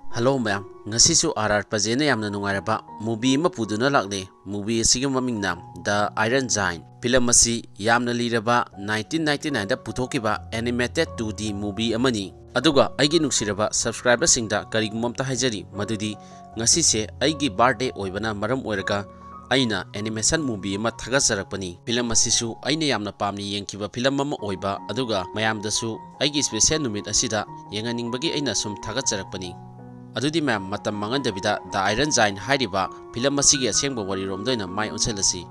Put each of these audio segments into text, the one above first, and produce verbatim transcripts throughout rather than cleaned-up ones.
Hello ꯃꯌꯥꯝ, ꯉꯁꯤꯁꯨ R R ꯄꯖꯦꯅ ꯌꯥꯝꯅ ꯅꯨꯡꯉꯥꯏꯔꯕ movie ꯑꯃ ꯄꯨꯗꯨꯅ ꯂꯥꯛꯂꯦ꯫ Movie ꯑꯁꯤꯒꯤ ꯃꯃꯤꯡꯅ The Iron Giant꯫ Film ꯑꯁꯤ ꯌꯥꯝꯅ ꯂꯤꯔꯕ nineteen ninety nineꯗ ꯄꯨꯊꯣꯛꯈꯤꯕ animated two D movie ꯑꯃꯅꯤ꯫ ꯑꯗꯨꯒ ꯑꯩꯒꯤ ꯅꯨꯡꯁꯤꯔꯕ subscriberꯁꯤꯡꯗ ꯀꯔꯤꯒꯨꯝꯕ ꯑꯝꯇ ꯍꯥꯏꯖꯔꯤ, ꯃꯗꯨꯗꯤ ꯉꯁꯤꯁꯦ ꯑꯩꯒꯤ birthday ꯑꯣꯏꯕꯅ ꯃꯔꯝ ꯑꯣꯏꯔꯒ ꯑꯩꯅ animation movie ꯑꯃ ꯊꯥꯒꯠꯆꯔꯛꯄꯅꯤ꯫ Film ꯑꯁꯤꯁꯨ ꯑꯩꯅ ꯌꯥꯝꯅ ꯄꯥꯝꯅ ꯌꯦꯡꯈꯤꯕ film ꯑꯃ ꯑꯣꯏꯕ, ꯑꯗꯨꯒ ꯃꯌꯥꯝꯗꯁꯨ ꯑꯩꯒꯤ special ꯅꯨꯃꯤꯠ ꯑꯁꯤꯗ ꯌꯦꯡꯍꯟꯅꯤꯡꯕꯒꯤ ꯑꯩꯅ ꯁꯨꯝ ꯊꯥꯒꯠꯆꯔꯛꯄꯅꯤ꯫ ꯑꯗꯨꯗꯤ ꯃꯌꯥꯝ, ꯃꯇꯝ ꯃꯥꯡꯍꯟꯗꯕꯤꯗ The Iron Giant ꯍꯥꯏꯔꯤꯕ film ꯑꯁꯤꯒꯤ ꯑꯁꯦꯡꯕ ꯋꯥꯔꯤꯔꯣꯝꯗ ꯑꯣꯏꯅ ꯃꯥꯏ ꯑꯣꯟꯁꯤꯜꯂꯁꯤ꯫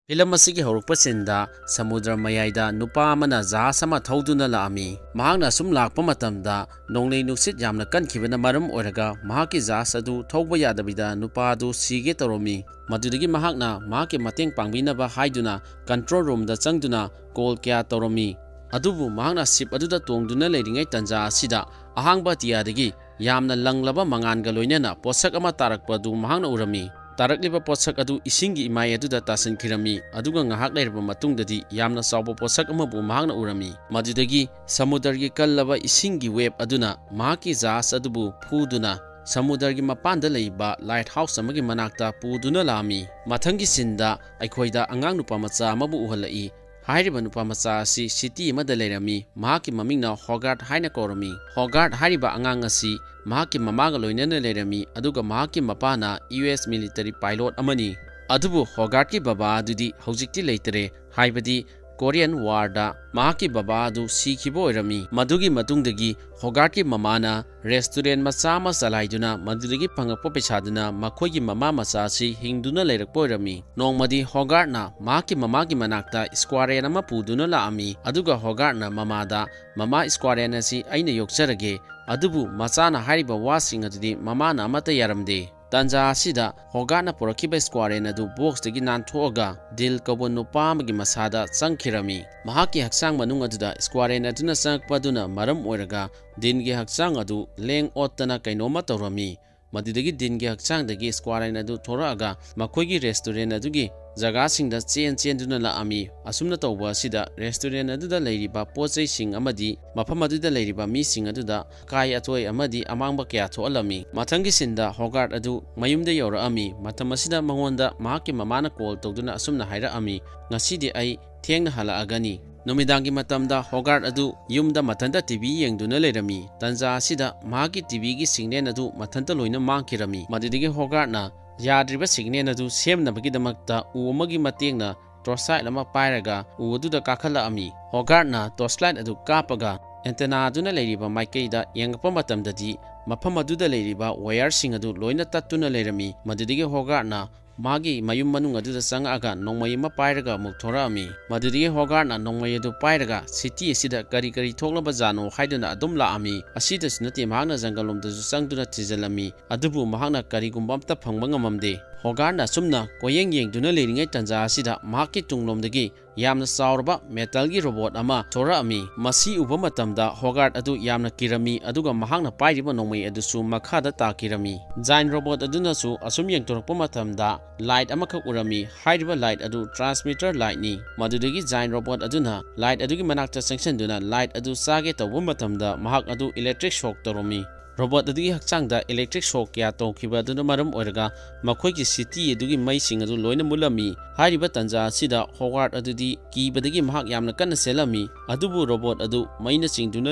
Film ꯑꯁꯤꯒꯤ ꯍꯧꯔꯛꯄ sceneꯗ ꯁꯃꯨꯗ꯭ꯔ ꯃꯌꯥꯏꯗ ꯅꯨꯄꯥ ꯑꯃꯅ ꯖꯍꯥꯖ ꯑꯃ ꯊꯧꯗꯨꯅ ꯂꯥꯛꯑꯝꯃꯤ꯫ ꯃꯍꯥꯛꯅ ꯑꯁꯨꯝ ꯂꯥꯛꯄ ꯃꯇꯝꯗ ꯅꯣꯡꯂꯩ ꯅꯨꯡꯁꯤꯠ ꯌꯥꯝꯅ ꯀꯟꯈꯤꯕꯅ ꯃꯔꯝ ꯑꯣꯏꯔꯒ ꯃꯍꯥꯛꯀꯤ ꯖꯍꯥꯖ ꯑꯗꯨ ꯊꯧꯕ ꯌꯥꯗꯕꯤꯗ ꯅꯨꯄꯥ ꯑꯗꯨ ꯁꯤꯒꯦ ꯇꯧꯔꯝꯃꯤ꯫ ꯃꯗꯨꯗꯒꯤ ꯃꯍꯥꯛꯅ ꯃꯍꯥꯛꯀꯤ ꯃꯇꯦꯡ ꯄꯥꯡꯕꯤꯅꯕ ꯍꯥꯏꯗꯨꯅ control roomꯗ ꯆꯪꯗꯨꯅ call ꯀꯌꯥ ꯇꯧꯔꯝꯃꯤ꯫ ꯑꯗꯨꯕꯨ ꯃꯍꯥꯛꯅ ship ꯑꯗꯨꯗ ꯇꯣꯡꯗꯨꯅ ꯂꯩꯔꯤꯉꯩ ꯇꯟꯖꯥ ꯑꯁꯤꯗ ꯑꯍꯥꯡꯕ ꯑꯇꯤꯌꯥꯗꯒꯤ ꯌꯥꯝꯅ ꯂꯪꯂꯕ ꯃꯉꯥꯜꯒ ꯂꯣꯏꯅꯅ ꯄꯣꯠꯁꯛ ꯑꯃ ꯇꯥꯔꯛꯄ ꯑꯗꯨ ꯃꯍꯥꯛꯅ ꯎꯔꯝꯃꯤ꯫ ꯇꯥꯔꯛꯂꯤꯕ ꯄꯣꯠꯁꯛ ꯑꯗꯨ ꯏꯁꯤꯡꯒꯤ ꯏꯃꯥꯏ ꯑꯗꯨꯗ ꯇꯥꯁꯤꯟꯈꯤꯔꯝꯃꯤ, ꯑꯗꯨꯒ ꯉꯥꯏꯍꯥꯛ ꯂꯩꯔꯕ ꯃꯇꯨꯡꯗꯗꯤ ꯌꯥꯝꯅ ꯆꯥꯎꯕ ꯄꯣꯠꯁꯛ ꯑꯃꯕꯨ ꯃꯍꯥꯛꯅ ꯎꯔꯝꯃꯤ꯫ ꯃꯗꯨꯗꯒꯤ ꯁꯃꯨꯗ꯭ꯔꯒꯤ ꯀꯜꯂꯕ ꯏꯁꯤꯡꯒꯤ wave ꯑꯗꯨꯅ ꯃꯍꯥꯛꯀꯤ ꯖꯍꯥꯖ ꯑꯗꯨꯕꯨ ꯐꯨꯗꯨꯅ ꯁꯃꯨꯗ꯭ꯔꯒꯤ ꯃꯄꯥꯟꯗ ꯂꯩꯕ lighthouse ꯑꯃꯒꯤ ꯃꯅꯥꯛꯇ ꯄꯨꯗꯨꯅ ꯂꯥꯛꯑꯝꯃꯤ꯫ ꯃꯊꯪꯒꯤ sceneꯗ ꯑꯩꯈꯣꯏꯗ ꯑꯉꯥꯡ ꯅꯨꯄꯥ ꯃꯆꯥ ꯑꯃꯕꯨ ꯎꯍꯜꯂꯛꯏ꯫ ꯍꯥꯏꯔꯤꯕ ꯅꯨꯄꯥ ꯃꯆꯥ ꯑꯁꯤ city ꯑꯃꯗ ꯂꯩꯔꯝꯃꯤ꯫ ꯃꯍꯥꯛꯀꯤ ꯃꯃꯤꯡꯅ ꯍꯣꯒꯥꯔꯠ ꯍꯥꯏꯅ ꯀꯧꯔꯝꯃꯤ꯫ ꯍꯣꯒꯥꯔꯠ ꯍꯥꯏꯔꯤꯕ ꯑꯉꯥꯡ ꯑꯁꯤ ꯃꯍꯥꯛꯀꯤ ꯃꯃꯥꯒ ꯂꯣꯏꯅꯅ ꯂꯩꯔꯝꯃꯤ, ꯑꯗꯨꯒ ꯃꯍꯥꯛꯀꯤ ꯃꯄꯥꯅ U S military pilot ꯑꯃꯅꯤ꯫ ꯑꯗꯨꯕꯨ ꯍꯣꯒꯥꯔꯠꯀꯤ ꯕꯕꯥ ꯑꯗꯨꯗꯤ ꯍꯧꯖꯤꯛꯇꯤ ꯂꯩꯇꯔꯦ, ꯍꯥꯏꯕꯗꯤ Korean Warꯗ ꯃꯍꯥꯛꯀꯤ ꯕꯕꯥ ꯑꯗꯨ ꯁꯤꯈꯤꯕ ꯑꯣꯏꯔꯝꯃꯤ꯫ ꯃꯗꯨꯒꯤ ꯃꯇꯨꯡꯗꯒꯤ ꯍꯣꯒꯥꯔꯠꯀꯤ ꯃꯃꯥꯅ restaurant ꯃꯆꯥ ꯑꯃ ꯆꯂꯥꯏꯗꯨꯅ ꯃꯗꯨꯗꯒꯤ ꯐꯪꯉꯛꯄ ꯄꯩꯁꯥꯗꯨꯅ ꯃꯈꯣꯏꯒꯤ ꯃꯃꯥ ꯃꯆꯥ ꯑꯁꯤ ꯍꯤꯡꯗꯨꯅ ꯂꯩꯔꯛꯄ ꯑꯣꯏꯔꯝꯃꯤ꯫ ꯅꯣꯡꯃꯗꯤ ꯍꯣꯒꯥꯔꯠꯅ ꯃꯍꯥꯛꯀꯤ ꯃꯃꯥꯒꯤ ꯃꯅꯥꯛꯇ squirrel ꯑꯃ ꯄꯨꯗꯨꯅ ꯂꯥꯛꯑꯝꯃꯤ, ꯑꯗꯨꯒ ꯍꯣꯒꯥꯔꯠꯅ ꯃꯃꯥꯗ, "ꯃꯃꯥ, squirrel ꯑꯁꯤ ꯑꯩꯅ ꯌꯣꯛꯆꯔꯒꯦ"꯫ ꯑꯗꯨꯕꯨ ꯃꯆꯥꯅ ꯍꯥꯏꯔꯤꯕ ꯋꯥꯁꯤꯡ ꯑꯗꯨꯗꯤ ꯃꯃꯥꯅ ꯑꯃꯠꯇ ꯌꯥꯔꯝꯗꯦ꯫ ꯇꯟꯖꯥ ꯑꯁꯤꯗ ꯍꯣꯒꯥꯔꯠꯅ ꯄꯨꯔꯛꯈꯤꯕ squirrel ꯑꯗꯨ boxꯇꯒꯤ ꯅꯥꯟꯊꯣꯛꯑꯒ ꯗꯤꯜ ꯀꯧꯕ ꯅꯨꯄꯥ ꯑꯃꯒꯤ ꯃꯁꯥꯗ ꯆꯪꯈꯤꯔꯝꯃꯤ꯫ ꯃꯍꯥꯛꯀꯤ ꯍꯛꯆꯥꯡ ꯃꯅꯨꯡ ꯑꯗꯨꯗ squirrel ꯑꯗꯨꯅ ꯆꯪꯉꯛꯄ ꯑꯗꯨꯅ ꯃꯔꯝ ꯑꯣꯏꯔꯒ ꯗꯤꯟꯒꯤ ꯍꯛꯆꯥꯡ ꯑꯗꯨ ꯂꯦꯡ ꯑꯣꯠꯇꯅ ꯀꯩꯅꯣꯝꯃ ꯇꯧꯔꯝꯃꯤ꯫ ꯃꯗꯨꯗꯒꯤ ꯗꯤꯟꯒꯤ ꯍꯛꯆꯥꯡꯗꯒꯤ ꯁ꯭ꯀ꯭ꯋꯥꯔꯦꯟ ꯑꯗꯨ ꯊꯣꯔꯛꯑꯒ ꯃꯈꯣꯏꯒꯤ ꯔꯦꯁꯇꯨꯔꯦꯟ ꯑꯗꯨꯒꯤ ꯖꯒꯥꯁꯤꯡꯗ ꯆꯦꯟ ꯆꯦꯟꯗꯨꯅ ꯂꯥꯛꯑꯝꯃꯤ꯫ ꯑꯁꯨꯝꯅ ꯇꯧꯕ ꯑꯁꯤꯗ ꯔꯦꯁꯇꯨꯔꯦꯟ ꯑꯗꯨꯗ ꯂꯩꯔꯤꯕ ꯄꯣꯠ ꯆꯩꯁꯤꯡ ꯑꯃꯗꯤ ꯃꯐꯝ ꯑꯗꯨꯗ ꯂꯩꯔꯤꯕ ꯃꯤꯁꯤꯡ ꯑꯗꯨꯗ ꯑꯀꯥꯏ ꯑꯇꯣꯏ ꯑꯃꯗꯤ ꯑꯃꯥꯡꯕ ꯀꯌꯥ ꯊꯣꯛꯍꯜꯂꯝꯃꯤ꯫ ꯃꯊꯪꯒꯤ ꯁꯤꯟꯗ ꯍꯣꯒꯥꯔꯠ ꯑꯗꯨ ꯃꯌꯨꯝꯗ ꯌꯧꯔꯛꯑꯝꯃꯤ꯫ ꯃꯇꯝ ꯑꯁꯤꯗ ꯃꯉꯣꯟꯗ ꯃꯍꯥꯛꯀꯤ ꯃꯃꯥꯅ ꯀꯣꯜ ꯇꯧꯗꯨꯅ ꯑꯁꯨꯝꯅ ꯍꯥꯏꯔꯛꯑꯝꯃꯤ, "ꯉꯁꯤꯗꯤ ꯑꯩ ꯊꯦꯡꯅ ꯍꯜꯂꯛꯑꯒꯅꯤ"꯫ ꯅꯨꯃꯤꯗꯥꯡꯒꯤ ꯃꯇꯝꯗ ꯍꯣꯒꯥꯔꯠ ꯑꯗꯨ ꯌꯨꯝꯗ ꯃꯊꯟꯇ ꯇꯤ ꯚꯤ ꯌꯦꯡꯗꯨꯅ ꯂꯩꯔꯝꯃꯤ꯫ ꯇꯟꯖꯥ ꯑꯁꯤꯗ ꯃꯍꯥꯛꯀꯤ ꯇꯤ ꯚꯤꯒꯤ ꯁꯤꯒꯅꯦꯜ ꯑꯗꯨ ꯃꯊꯟꯇ ꯂꯣꯏꯅ ꯃꯥꯡꯈꯤꯔꯝꯃꯤ꯫ ꯃꯗꯨꯗꯒꯤ ꯍꯣꯒꯥꯔꯠꯅ ꯌꯥꯗ꯭ꯔꯤꯕ ꯁꯤꯒꯅꯦꯜ ꯑꯗꯨ ꯁꯦꯝꯅꯕꯒꯤꯗꯃꯛꯇ ꯎ ꯑꯃꯒꯤ ꯃꯇꯦꯡꯅ ꯇꯣꯔꯆ ꯂꯥꯏꯠ ꯑꯃ ꯄꯥꯏꯔꯒ ꯎ ꯑꯗꯨꯗ ꯀꯥꯈꯠꯂꯛꯑꯝꯃꯤ꯫ ꯍꯣꯒꯥꯔꯠꯅ ꯇꯣꯔꯆ ꯂꯥꯏꯠ ꯑꯗꯨ ꯀꯥꯞꯄꯒ ꯑꯦꯟꯇꯦꯅꯥ ꯑꯗꯨꯅ ꯂꯩꯔꯤꯕ ꯃꯥꯏꯀꯩꯗ ꯌꯦꯡꯉꯛꯄ ꯃꯇꯝꯗꯗꯤ ꯃꯐꯝ ꯑꯗꯨꯗ ꯂꯩꯔꯤꯕ ꯋꯥꯌꯔꯁꯤꯡ ꯑꯗꯨ ꯂꯣꯏꯅ ꯇꯠꯇꯨꯅ ꯂꯩꯔꯝꯃꯤ꯫ ꯃꯗꯨꯗꯒꯤ ꯍꯣꯒꯥꯔꯠꯅ ꯃꯥꯒꯤ ꯃꯌꯨꯝ ꯃꯅꯨꯡ ꯑꯗꯨꯗ ꯆꯪꯉꯛꯑꯒ ꯅꯣꯡꯃꯩ ꯑꯃ ꯄꯥꯏꯔꯒ ꯑꯃꯨꯛ ꯊꯣꯔꯛꯑꯝꯃꯤ꯫ ꯃꯗꯨꯗꯒꯤ ꯍꯣꯒꯥꯔꯠꯅ ꯅꯣꯡꯃꯩ ꯑꯗꯨ ꯄꯥꯏꯔꯒ ꯁꯤꯇꯤ ꯑꯁꯤꯗ ꯀꯔꯤ ꯀꯔꯤ ꯊꯣꯛꯂꯕꯖꯥꯠꯅꯣ ꯍꯥꯏꯗꯨꯅ ꯑꯗꯨꯝ ꯂꯥꯛꯑꯝꯃꯤ꯫ ꯑꯁꯤꯗꯁꯨ ꯅꯠꯇꯦ, ꯃꯍꯥꯛꯅ ꯖꯪꯒꯜ ꯂꯣꯝꯗꯁꯨ ꯆꯪꯗꯨꯅ ꯊꯤꯖꯤꯜꯂꯝꯃꯤ꯫ ꯑꯗꯨꯕꯨ ꯃꯍꯥꯛꯅ ꯀꯔꯤꯒꯨꯝꯕ ꯑꯝꯇ ꯐꯪꯕ ꯉꯝꯃꯝꯗꯦ꯫ ꯍꯣꯒꯥꯔꯠꯅ ꯑꯁꯨꯝꯅ ꯀꯣꯏꯌꯦꯡ ꯌꯦꯡꯗꯨꯅ ꯂꯩꯔꯤꯉꯩ ꯇꯟꯖꯥ ꯑꯁꯤꯗ ꯃꯍꯥꯛꯀꯤ ꯇꯨꯡꯂꯣꯝꯗꯒꯤ ꯌꯥꯝꯅ ꯆꯥꯎꯔꯕ ꯃꯦꯇꯜꯒꯤ ꯔꯣꯕꯣꯠ ꯑꯃ ꯊꯣꯔꯛꯑꯝꯃꯤ꯫ ꯃꯁꯤ ꯎꯕ ꯃꯇꯝꯗ ꯍꯣꯒꯥꯔꯠ ꯑꯗꯨ ꯌꯥꯝꯅ ꯀꯤꯔꯝꯃꯤ, ꯑꯗꯨꯒ ꯃꯍꯥꯛꯅ ꯄꯥꯏꯔꯤꯕ ꯅꯣꯡꯃꯩ ꯑꯗꯨꯁꯨ ꯃꯈꯥꯗ ꯇꯥꯈꯤꯔꯝꯃꯤ꯫ ꯖꯥꯏꯟ ꯔꯣꯕꯣꯠ ꯑꯗꯨꯅꯁꯨ ꯑꯁꯨꯝ ꯌꯦꯡꯊꯣꯔꯛꯄ ꯃꯇꯝꯗ ꯂꯥꯏꯠ ꯑꯃꯈꯛ ꯎꯔꯝꯃꯤ꯫ ꯍꯥꯏꯔꯤꯕ ꯂꯥꯏꯠ ꯑꯗꯨ ꯇ꯭ꯔꯥꯟꯁꯃꯤꯇꯔ ꯂꯥꯏꯠꯅꯤ꯫ ꯃꯗꯨꯗꯒꯤ ꯖꯥꯏꯟ ꯔꯣꯕꯣꯠ ꯑꯗꯨꯅ ꯂꯥꯏꯠ ꯑꯗꯨꯒꯤ ꯃꯅꯥꯛꯇ ꯆꯪꯁꯤꯟꯗꯨꯅ ꯂꯥꯏꯠ ꯑꯗꯨ ꯆꯥꯒꯦ ꯇꯧꯕ ꯃꯇꯝꯗ ꯃꯍꯥꯛ ꯑꯗꯨ ꯏꯂꯦꯛꯇ꯭ꯔꯤꯛ ꯁꯣꯛ ꯇꯧꯔꯝꯃꯤ꯫ ꯔꯣꯕꯣꯠ ꯑꯗꯨꯒꯤ ꯍꯛꯆꯥꯡꯗ ꯏꯂꯦꯛꯇ꯭ꯔꯤꯛ ꯁꯣꯛ ꯀꯌꯥ ꯇꯧꯈꯤꯕ ꯑꯗꯨꯅ ꯃꯔꯝ ꯑꯣꯏꯔꯒ ꯃꯈꯣꯏꯒꯤ ꯁꯤꯇꯤ ꯑꯗꯨꯒꯤ ꯃꯩꯁꯤꯡ ꯑꯗꯨ ꯂꯣꯏꯅ ꯃꯨꯠꯂꯝꯃꯤ꯫ ꯍꯥꯏꯔꯤꯕ ꯇꯟꯖꯥ ꯑꯁꯤꯗ ꯍꯣꯒꯥꯔꯠ ꯑꯗꯨꯗꯤ ꯀꯤꯕꯗꯒꯤ ꯃꯍꯥꯛ ꯌꯥꯝꯅ ꯀꯟꯅ ꯆꯦꯜꯂꯝꯃꯤ꯫ ꯑꯗꯨꯕꯨ ꯔꯣꯕꯣꯠ ꯑꯗꯨ ꯃꯩꯅ ꯆꯤꯡꯗꯨꯅ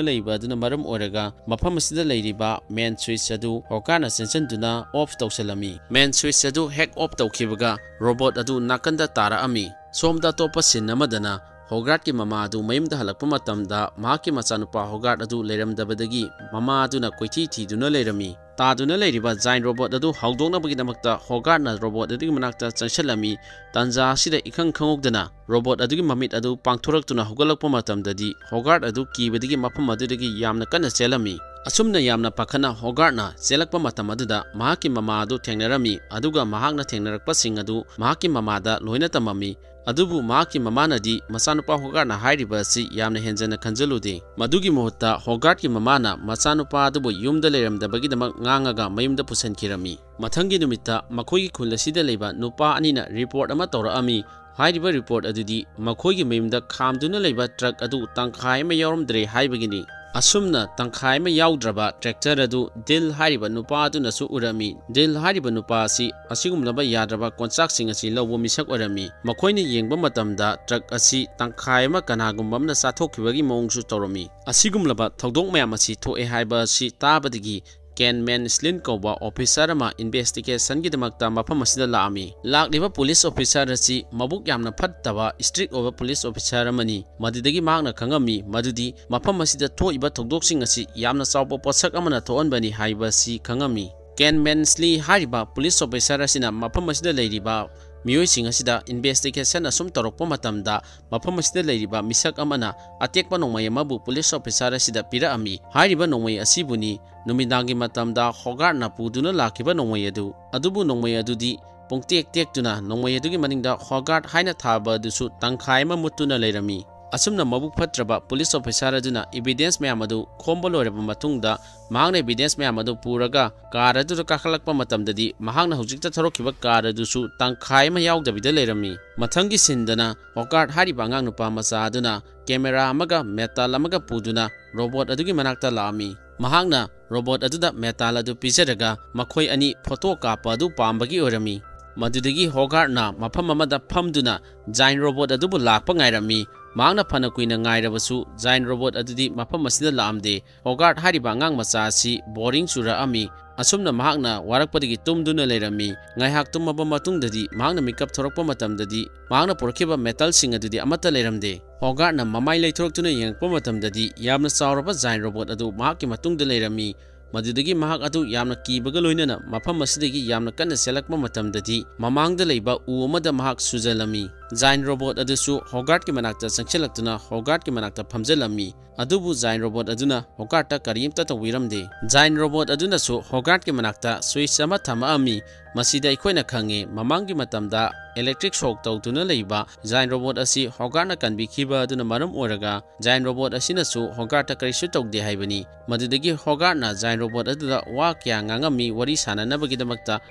ꯂꯩꯕ ꯑꯗꯨꯅ ꯃꯔꯝ ꯑꯣꯏꯔꯒ ꯃꯐꯝ ꯑꯁꯤꯗ ꯂꯩꯔꯤꯕ ꯃꯦꯟ ꯁ꯭ꯋꯤꯆ ꯑꯗꯨ ꯍꯣꯒꯥꯔꯠꯅ ꯆꯦꯟꯁꯤꯟꯗꯨꯅ ꯑꯣꯐ ꯇꯧꯁꯤꯜꯂꯝꯃꯤ꯫ ꯃꯦꯟ ꯁ꯭ꯋꯤꯆ ꯑꯗꯨ ꯍꯦꯛ ꯑꯣꯐ ꯇꯧꯈꯤꯕꯒ ꯔꯣꯕꯣꯠ ꯑꯗꯨ ꯅꯥꯀꯟꯗ ꯇꯥꯔꯛꯑꯝꯃꯤ꯫ ꯁꯣꯝꯗ ꯑꯇꯣꯞꯄ ꯁꯤꯟ ꯑꯃꯗꯅ ꯍꯣꯒꯥꯔꯠꯀꯤ ꯃꯃꯥ ꯑꯗꯨ ꯃꯌꯨꯝꯗ ꯍꯜꯂꯛꯄ ꯃꯇꯝꯗ ꯃꯍꯥꯛꯀꯤ ꯃꯆꯥꯅꯨꯄꯥ ꯍꯣꯒꯥꯔꯠ ꯑꯗꯨ ꯂꯩꯔꯝꯗꯕꯗꯒꯤ ꯃꯃꯥ ꯑꯗꯨꯅ ꯀꯣꯏꯊꯤ ꯊꯤꯗꯨꯅ ꯂꯩꯔꯝꯃꯤ꯫ ꯇꯥꯗꯨꯅ ꯂꯩꯔꯤꯕ ꯖꯥꯏꯟ ꯔꯣꯕꯣꯠ ꯑꯗꯨ ꯍꯧꯗꯣꯛꯅꯕꯒꯤꯗꯃꯛꯇ ꯍꯣꯒꯥꯔꯠꯅ ꯔꯣꯕꯣꯠ ꯑꯗꯨꯒꯤ ꯃꯅꯥꯛꯇ ꯆꯪꯁꯤꯜꯂꯝꯃꯤ꯫ ꯇꯟꯖꯥ ꯑꯁꯤꯗ ꯏꯈꯪ ꯈꯪꯍꯧꯗꯅ ꯔꯣꯕꯣꯠ ꯑꯗꯨꯒꯤ ꯃꯃꯤꯠ ꯑꯗꯨ ꯄꯥꯡꯊꯣꯔꯛꯇꯨꯅ ꯍꯧꯒꯠꯂꯛꯄ ꯃꯇꯝꯗꯗꯤ ꯍꯣꯒꯥꯔꯠ ꯑꯗꯨ ꯀꯤꯕꯗꯒꯤ ꯃꯐꯝ ꯑꯗꯨꯗꯒꯤ ꯌꯥꯝꯅ ꯀꯟꯅ ꯆꯦꯜꯂꯝꯃꯤ꯫ ꯑꯁꯨꯝꯅ ꯌꯥꯝꯅ ꯄꯥꯈꯠꯅ ꯍꯣꯒꯥꯔꯠꯅ ꯆꯦꯜꯂꯛꯄ ꯃꯇꯝ ꯑꯗꯨꯗ ꯃꯍꯥꯛꯀꯤ ꯃꯃꯥ ꯑꯗꯨ ꯊꯦꯡꯅꯔꯝꯃꯤ, ꯑꯗꯨꯒ ꯃꯍꯥꯛꯅ ꯊꯦꯡꯅꯔꯛꯄꯁꯤꯡ ꯑꯗꯨ ꯃꯍꯥꯛꯀꯤ ꯃꯃꯥꯗ ꯂꯣꯏꯅ ꯇꯝꯃꯝꯃꯤ꯫ ꯑꯗꯨꯕꯨ ꯃꯍꯥꯛꯀꯤ ꯃꯃꯥꯅꯗꯤ ꯃꯆꯥꯅꯨꯄꯥ ꯍꯣꯒꯥꯔꯠꯅ ꯍꯥꯏꯔꯤꯕ ꯑꯁꯤ ꯌꯥꯝꯅ ꯍꯦꯟꯖꯟꯅ ꯈꯟꯖꯜꯂꯨꯗꯦ꯫ ꯃꯗꯨꯒꯤ ꯃꯍꯨꯠꯇ ꯍꯣꯒꯥꯔꯠꯀꯤ ꯃꯃꯥꯅ ꯃꯆꯥꯅꯨꯄꯥ ꯑꯗꯨꯕꯨ ꯌꯨꯝꯗ ꯂꯩꯔꯝꯗꯕꯒꯤꯗꯃꯛ ꯉꯥꯡꯉꯒ ꯃꯌꯨꯝꯗ ꯄꯨꯁꯤꯟꯈꯤꯔꯝꯃꯤ꯫ ꯃꯊꯪꯒꯤ ꯅꯨꯃꯤꯠꯇ ꯃꯈꯣꯏꯒꯤ ꯈꯨꯜ ꯑꯁꯤꯗ ꯂꯩꯕ ꯅꯨꯄꯥ ꯑꯅꯤꯅ ꯔꯤꯄꯣꯔꯠ ꯑꯃ ꯇꯧꯔꯛꯑꯝꯃꯤ꯫ ꯍꯥꯏꯔꯤꯕ ꯔꯤꯄꯣꯔꯠ ꯑꯗꯨꯗꯤ ꯃꯈꯣꯏꯒꯤ ꯃꯌꯨꯝꯗ ꯈꯥꯝꯗꯨꯅ ꯂꯩꯕ ꯇ꯭ꯔꯛ ꯑꯗꯨ ꯇꯪꯈꯥꯏ ꯑꯃ ꯌꯥꯎꯔꯝꯗ꯭ꯔꯦ ꯍꯥꯏꯕꯒꯤꯅꯤ꯫ ꯑꯁꯨꯝꯅ ꯇꯪꯈꯥꯏ ꯑꯃ ꯌꯥꯎꯗ꯭ꯔꯕ ꯇ꯭ꯔꯦꯛꯇꯔ ꯑꯗꯨ ꯗꯤꯜ ꯍꯥꯏꯔꯤꯕ ꯅꯨꯄꯥ ꯑꯗꯨꯅꯁꯨ ꯎꯔꯝꯃꯤ꯫ ꯗꯤꯜ ꯍꯥꯏꯔꯤꯕ ꯅꯨꯄꯥ ꯑꯁꯤ ꯑꯁꯤꯒꯨꯝꯂꯕ ꯌꯥꯗ꯭ꯔꯕ ꯀꯣꯟꯆꯥꯛꯁꯤꯡ ꯑꯁꯤ ꯂꯧꯕ ꯃꯤꯁꯛ ꯑꯣꯏꯔꯝꯃꯤ꯫ ꯃꯈꯣꯏꯅ ꯌꯦꯡꯕ ꯃꯇꯝꯗ ꯇ꯭ꯔꯛ ꯑꯁꯤ ꯇꯪꯈꯥꯏ ꯑꯃ ꯀꯅꯥꯒꯨꯝꯕ ꯑꯃꯅ ꯆꯥꯊꯣꯛꯈꯤꯕꯒꯤ ꯃꯑꯣꯡꯁꯨ ꯇꯧꯔꯝꯃꯤ꯫ ꯑꯁꯤꯒꯨꯝꯂꯕ ꯊꯧꯗꯣꯛ ꯃꯌꯥꯝ ꯑꯁꯤ ꯊꯣꯛꯑꯦ ꯍꯥꯏꯕ ꯑꯁꯤ ꯇꯥꯕꯗꯒꯤ ꯀꯦꯟ ꯃꯦꯟꯁꯂꯤꯟ ꯀꯧꯕ ꯑꯣꯐꯤꯁꯥꯔ ꯑꯃ ꯏꯟꯚꯦꯁꯇꯤꯒꯦꯁꯟꯒꯤꯗꯃꯛꯇ ꯃꯐꯝ ꯑꯁꯤꯗ ꯂꯥꯛꯑꯝꯃꯤ꯫ ꯂꯥꯛꯂꯤꯕ ꯄꯨꯂꯤꯁ ꯑꯣꯐꯤꯁꯥꯔ ꯑꯁꯤ ꯃꯕꯨꯛ ꯌꯥꯝꯅ ꯐꯠꯇꯕ, ꯏꯁꯇ꯭ꯔꯤꯛ ꯑꯣꯏꯕ ꯄꯨꯂꯤꯁ ꯑꯣꯐꯤꯁꯥꯔ ꯑꯃꯅꯤ꯫ ꯃꯗꯨꯗꯒꯤ ꯃꯍꯥꯛꯅ ꯈꯪꯉꯝꯃꯤ ꯃꯗꯨꯗꯤ ꯃꯐꯝ ꯑꯁꯤꯗ ꯊꯣꯛꯏꯕ ꯊꯧꯗꯣꯛꯁꯤꯡ ꯑꯁꯤ ꯌꯥꯝꯅ ꯆꯥꯎꯕ ꯄꯣꯠꯁꯛ ꯑꯃꯅ ꯊꯣꯛꯍꯟꯕꯅꯤ ꯍꯥꯏꯕ ꯑꯁꯤ ꯈꯪꯉꯝꯃꯤ꯫ ꯀꯦꯟ ꯃꯦꯟꯁꯂꯤ ꯍꯥꯏꯔꯤꯕ ꯄꯨꯂꯤꯁ ꯑꯣꯐꯤꯁꯥꯔ ꯑꯁꯤꯅ ꯃꯐꯝ ꯑꯁꯤꯗ ꯂꯩꯔꯤꯕ ꯃꯤꯑꯣꯏꯁꯤꯡ ꯑꯁꯤꯗ ꯏꯟꯚꯦꯁꯇꯤꯒꯦꯁꯟ ꯑꯁꯨꯝ ꯇꯧꯔꯛꯄ ꯃꯇꯝꯗ, ꯃꯐꯝ ꯑꯁꯤꯗ ꯂꯩꯔꯤꯕ ꯃꯤꯁꯛ ꯑꯃꯅ ꯑꯇꯦꯛꯄ ꯅꯣꯡꯃꯩ ꯑꯃꯕꯨ ꯄꯨꯂꯤꯁ ꯑꯣꯐꯤꯁꯥꯔ ꯑꯁꯤꯗ ꯄꯤꯔꯛꯑꯝꯃꯤ꯫ ꯍꯥꯏꯔꯤꯕ ꯅꯣꯡꯃꯩ ꯑꯁꯤꯕꯨꯅꯤ ꯅꯨꯃꯤꯗꯥꯡꯒꯤ ꯃꯇꯝꯗ ꯍꯣꯒꯥꯔꯠꯅ ꯄꯨꯗꯨꯅ ꯂꯥꯛꯈꯤꯕ ꯅꯣꯡꯃꯩ ꯑꯗꯨ꯫ ꯑꯗꯨꯕꯨ ꯅꯣꯡꯃꯩ ꯑꯗꯨꯗꯤ ꯄꯨꯡꯇꯦꯛ ꯇꯦꯛꯇꯨꯅ ꯅꯣꯡꯃꯩ ꯑꯗꯨꯒꯤ ꯃꯅꯤꯡꯗ ꯍꯣꯒꯥꯔꯠ ꯍꯥꯏꯅ ꯊꯥꯕ ꯑꯗꯨꯁꯨ ꯇꯪꯈꯥꯏ ꯑꯃ ꯃꯨꯠꯇꯨꯅ ꯂꯩꯔꯝꯃꯤ꯫ ꯑꯁꯨꯝꯅ ꯃꯕꯨꯛ ꯐꯠꯇ꯭ꯔꯕ ꯄꯨꯂꯤꯁ ꯑꯣꯐꯤꯁꯥꯔ ꯑꯗꯨꯅ ꯏꯚꯤꯗꯦꯟꯁ ꯃꯌꯥꯝ ꯑꯗꯨ ꯈꯣꯝꯕ ꯂꯣꯏꯔꯕ ꯃꯇꯨꯡꯗ, ꯃꯍꯥꯛꯅ ꯏꯚꯤꯗꯦꯟꯁ ꯃꯌꯥꯝ ꯑꯗꯨ ꯄꯨꯔꯒ ꯀꯥꯔ ꯑꯗꯨꯗ ꯀꯥꯈꯠꯂꯛꯄ ꯃꯇꯝꯗꯗꯤ, ꯃꯍꯥꯛꯅ ꯍꯧꯖꯤꯛꯇ ꯊꯧꯔꯛꯈꯤꯕ ꯀꯥꯔ ꯑꯗꯨꯁꯨ ꯇꯪꯈꯥꯏ ꯑꯃ ꯌꯥꯎꯗꯕꯤꯗ ꯂꯩꯔꯝꯃꯤ꯫ ꯃꯊꯪꯒꯤ ꯁꯤꯟꯗꯅ ꯍꯣꯒꯥꯔꯠ ꯍꯥꯏꯔꯤꯕ ꯑꯉꯥꯡ ꯅꯨꯄꯥ ꯃꯆꯥ ꯑꯗꯨꯅ ꯀꯦꯃꯦꯔꯥ ꯑꯃꯒ ꯃꯦꯇꯥꯜ ꯑꯃꯒ ꯄꯨꯗꯨꯅ ꯔꯣꯕꯣꯠ ꯑꯗꯨꯒꯤ ꯃꯅꯥꯛꯇ ꯂꯥꯛꯑꯝꯃꯤ꯫ ꯃꯍꯥꯛꯅ ꯔꯣꯕꯣꯠ ꯑꯗꯨꯗ ꯃꯦꯇꯥꯜ ꯑꯗꯨ ꯄꯤꯖꯔꯒ ꯃꯈꯣꯏ ꯑꯅꯤ ꯐꯣꯇꯣ ꯀꯥꯞꯄ ꯑꯗꯨ ꯄꯥꯝꯕꯒꯤ ꯑꯣꯏꯔꯝꯃꯤ꯫ ꯃꯗꯨꯗꯒꯤ ꯍꯣꯒꯥꯔꯠꯅ ꯃꯐꯝ ꯑꯃꯗ ꯐꯝꯗꯨꯅ ꯖꯥꯏꯟ ꯔꯣꯕꯣꯠ ꯑꯗꯨꯕꯨ ꯂꯥꯛꯄ ꯉꯥꯏꯔꯝꯃꯤ꯫ ꯃꯍꯥꯛꯅ ꯐꯅ ꯀꯨꯏꯅ ꯉꯥꯏꯔꯕꯁꯨ ꯖꯥꯏꯟ ꯔꯣꯕꯣꯠ ꯑꯗꯨꯗꯤ ꯃꯐꯝ ꯑꯁꯤꯗ ꯂꯥꯛꯑꯝꯗꯦ꯫ ꯍꯣꯒꯥꯔꯠ ꯍꯥꯏꯔꯤꯕ ꯑꯉꯥꯡ ꯃꯆꯥ ꯑꯁꯤ ꯕꯣꯔꯤꯡ ꯆꯨꯔꯛꯑꯝꯃꯤ꯫ ꯑꯁꯨꯝꯅ ꯃꯍꯥꯛꯅ ꯋꯥꯔꯛꯄꯗꯒꯤ ꯇꯨꯝꯗꯨꯅ ꯂꯩꯔꯝꯃꯤ꯫ ꯉꯥꯏꯍꯥꯛ ꯇꯨꯝꯃꯕ ꯃꯇꯨꯡꯗꯗꯤ ꯃꯍꯥꯛꯅ ꯃꯤꯀꯞ ꯊꯣꯔꯛꯄ ꯃꯇꯝꯗꯗꯤ ꯃꯍꯥꯛꯅ ꯄꯨꯔꯛꯈꯤꯕ ꯃꯦꯇꯜꯁꯤꯡ ꯑꯗꯨꯗꯤ ꯑꯃꯠꯇ ꯂꯩꯔꯝꯗꯦ꯫ ꯍꯣꯒꯥꯔꯠꯅ ꯃꯃꯥꯏ ꯂꯩꯊꯣꯔꯛꯇꯨꯅ ꯌꯦꯡꯉꯛꯄ ꯃꯇꯝꯗꯗꯤ ꯌꯥꯝꯅ ꯆꯥꯎꯔꯕ ꯖꯥꯏꯟ ꯔꯣꯕꯣꯠ ꯑꯗꯨ ꯃꯍꯥꯛꯀꯤ ꯃꯇꯨꯡꯗ ꯂꯩꯔꯝꯃꯤ꯫ ꯃꯗꯨꯗꯒꯤ ꯃꯍꯥꯛ ꯑꯗꯨ ꯌꯥꯝꯅ ꯀꯤꯕꯒ ꯂꯣꯏꯅꯅ ꯃꯐꯝ ꯑꯁꯤꯗꯒꯤ ꯌꯥꯝꯅ ꯀꯟꯅ ꯆꯦꯜꯂꯛꯄ ꯃꯇꯝꯗꯗꯤ, ꯃꯃꯥꯡꯗ ꯂꯩꯕ ꯎ ꯑꯃꯗ ꯃꯍꯥꯛ ꯁꯨꯖꯜꯂꯝꯃꯤ꯫ Giant Robot ꯑꯗꯨꯁꯨ ꯍꯣꯒꯥꯔꯠꯀꯤ ꯃꯅꯥꯛꯇ ꯆꯪꯁꯤꯜꯂꯛꯇꯨꯅ ꯍꯣꯒꯥꯔꯠꯀꯤ ꯃꯅꯥꯛꯇ ꯐꯝꯖꯜꯂꯝꯃꯤ꯫ ꯑꯗꯨꯕꯨ Giant Robot ꯑꯗꯨꯅ ꯍꯣꯒꯥꯔꯠꯇ ꯀꯔꯤꯝꯇ ꯇꯧꯕꯤꯔꯝꯗꯦ꯫ Giant Robot ꯑꯗꯨꯅꯁꯨ ꯍꯣꯒꯥꯔꯠꯀꯤ ꯃꯅꯥꯛꯇ switch ꯑꯃ ꯊꯝꯃꯛꯑꯝꯃꯤ꯫ ꯃꯁꯤꯗ ꯑꯩꯈꯣꯏꯅ ꯈꯪꯉꯦ, ꯃꯃꯥꯡꯒꯤ ꯃꯇꯝꯗ electric shock ꯇꯧꯗꯨꯅ ꯂꯩꯕ Giant Robot ꯑꯁꯤ ꯍꯣꯒꯥꯔꯠꯅ ꯀꯟꯕꯤꯈꯤꯕ ꯑꯗꯨꯅ ꯃꯔꯝ ꯑꯣꯏꯔꯒ Giant Robot ꯑꯁꯤꯅꯁꯨ ꯍꯣꯒꯥꯔꯠꯇ ꯀꯔꯤꯁꯨ ꯇꯧꯗꯦ ꯍꯥꯏꯕꯅꯤ꯫ ꯃꯗꯨꯗꯒꯤ ꯍꯣꯒꯥꯔꯠꯅ Giant Robot ꯑꯗꯨꯗ ꯋꯥ ꯀꯌꯥ ꯉꯥꯡꯉꯝꯃꯤ ꯋꯥꯔꯤ ꯁꯥꯟꯅꯅꯕꯒꯤꯗꯃꯛꯇ꯫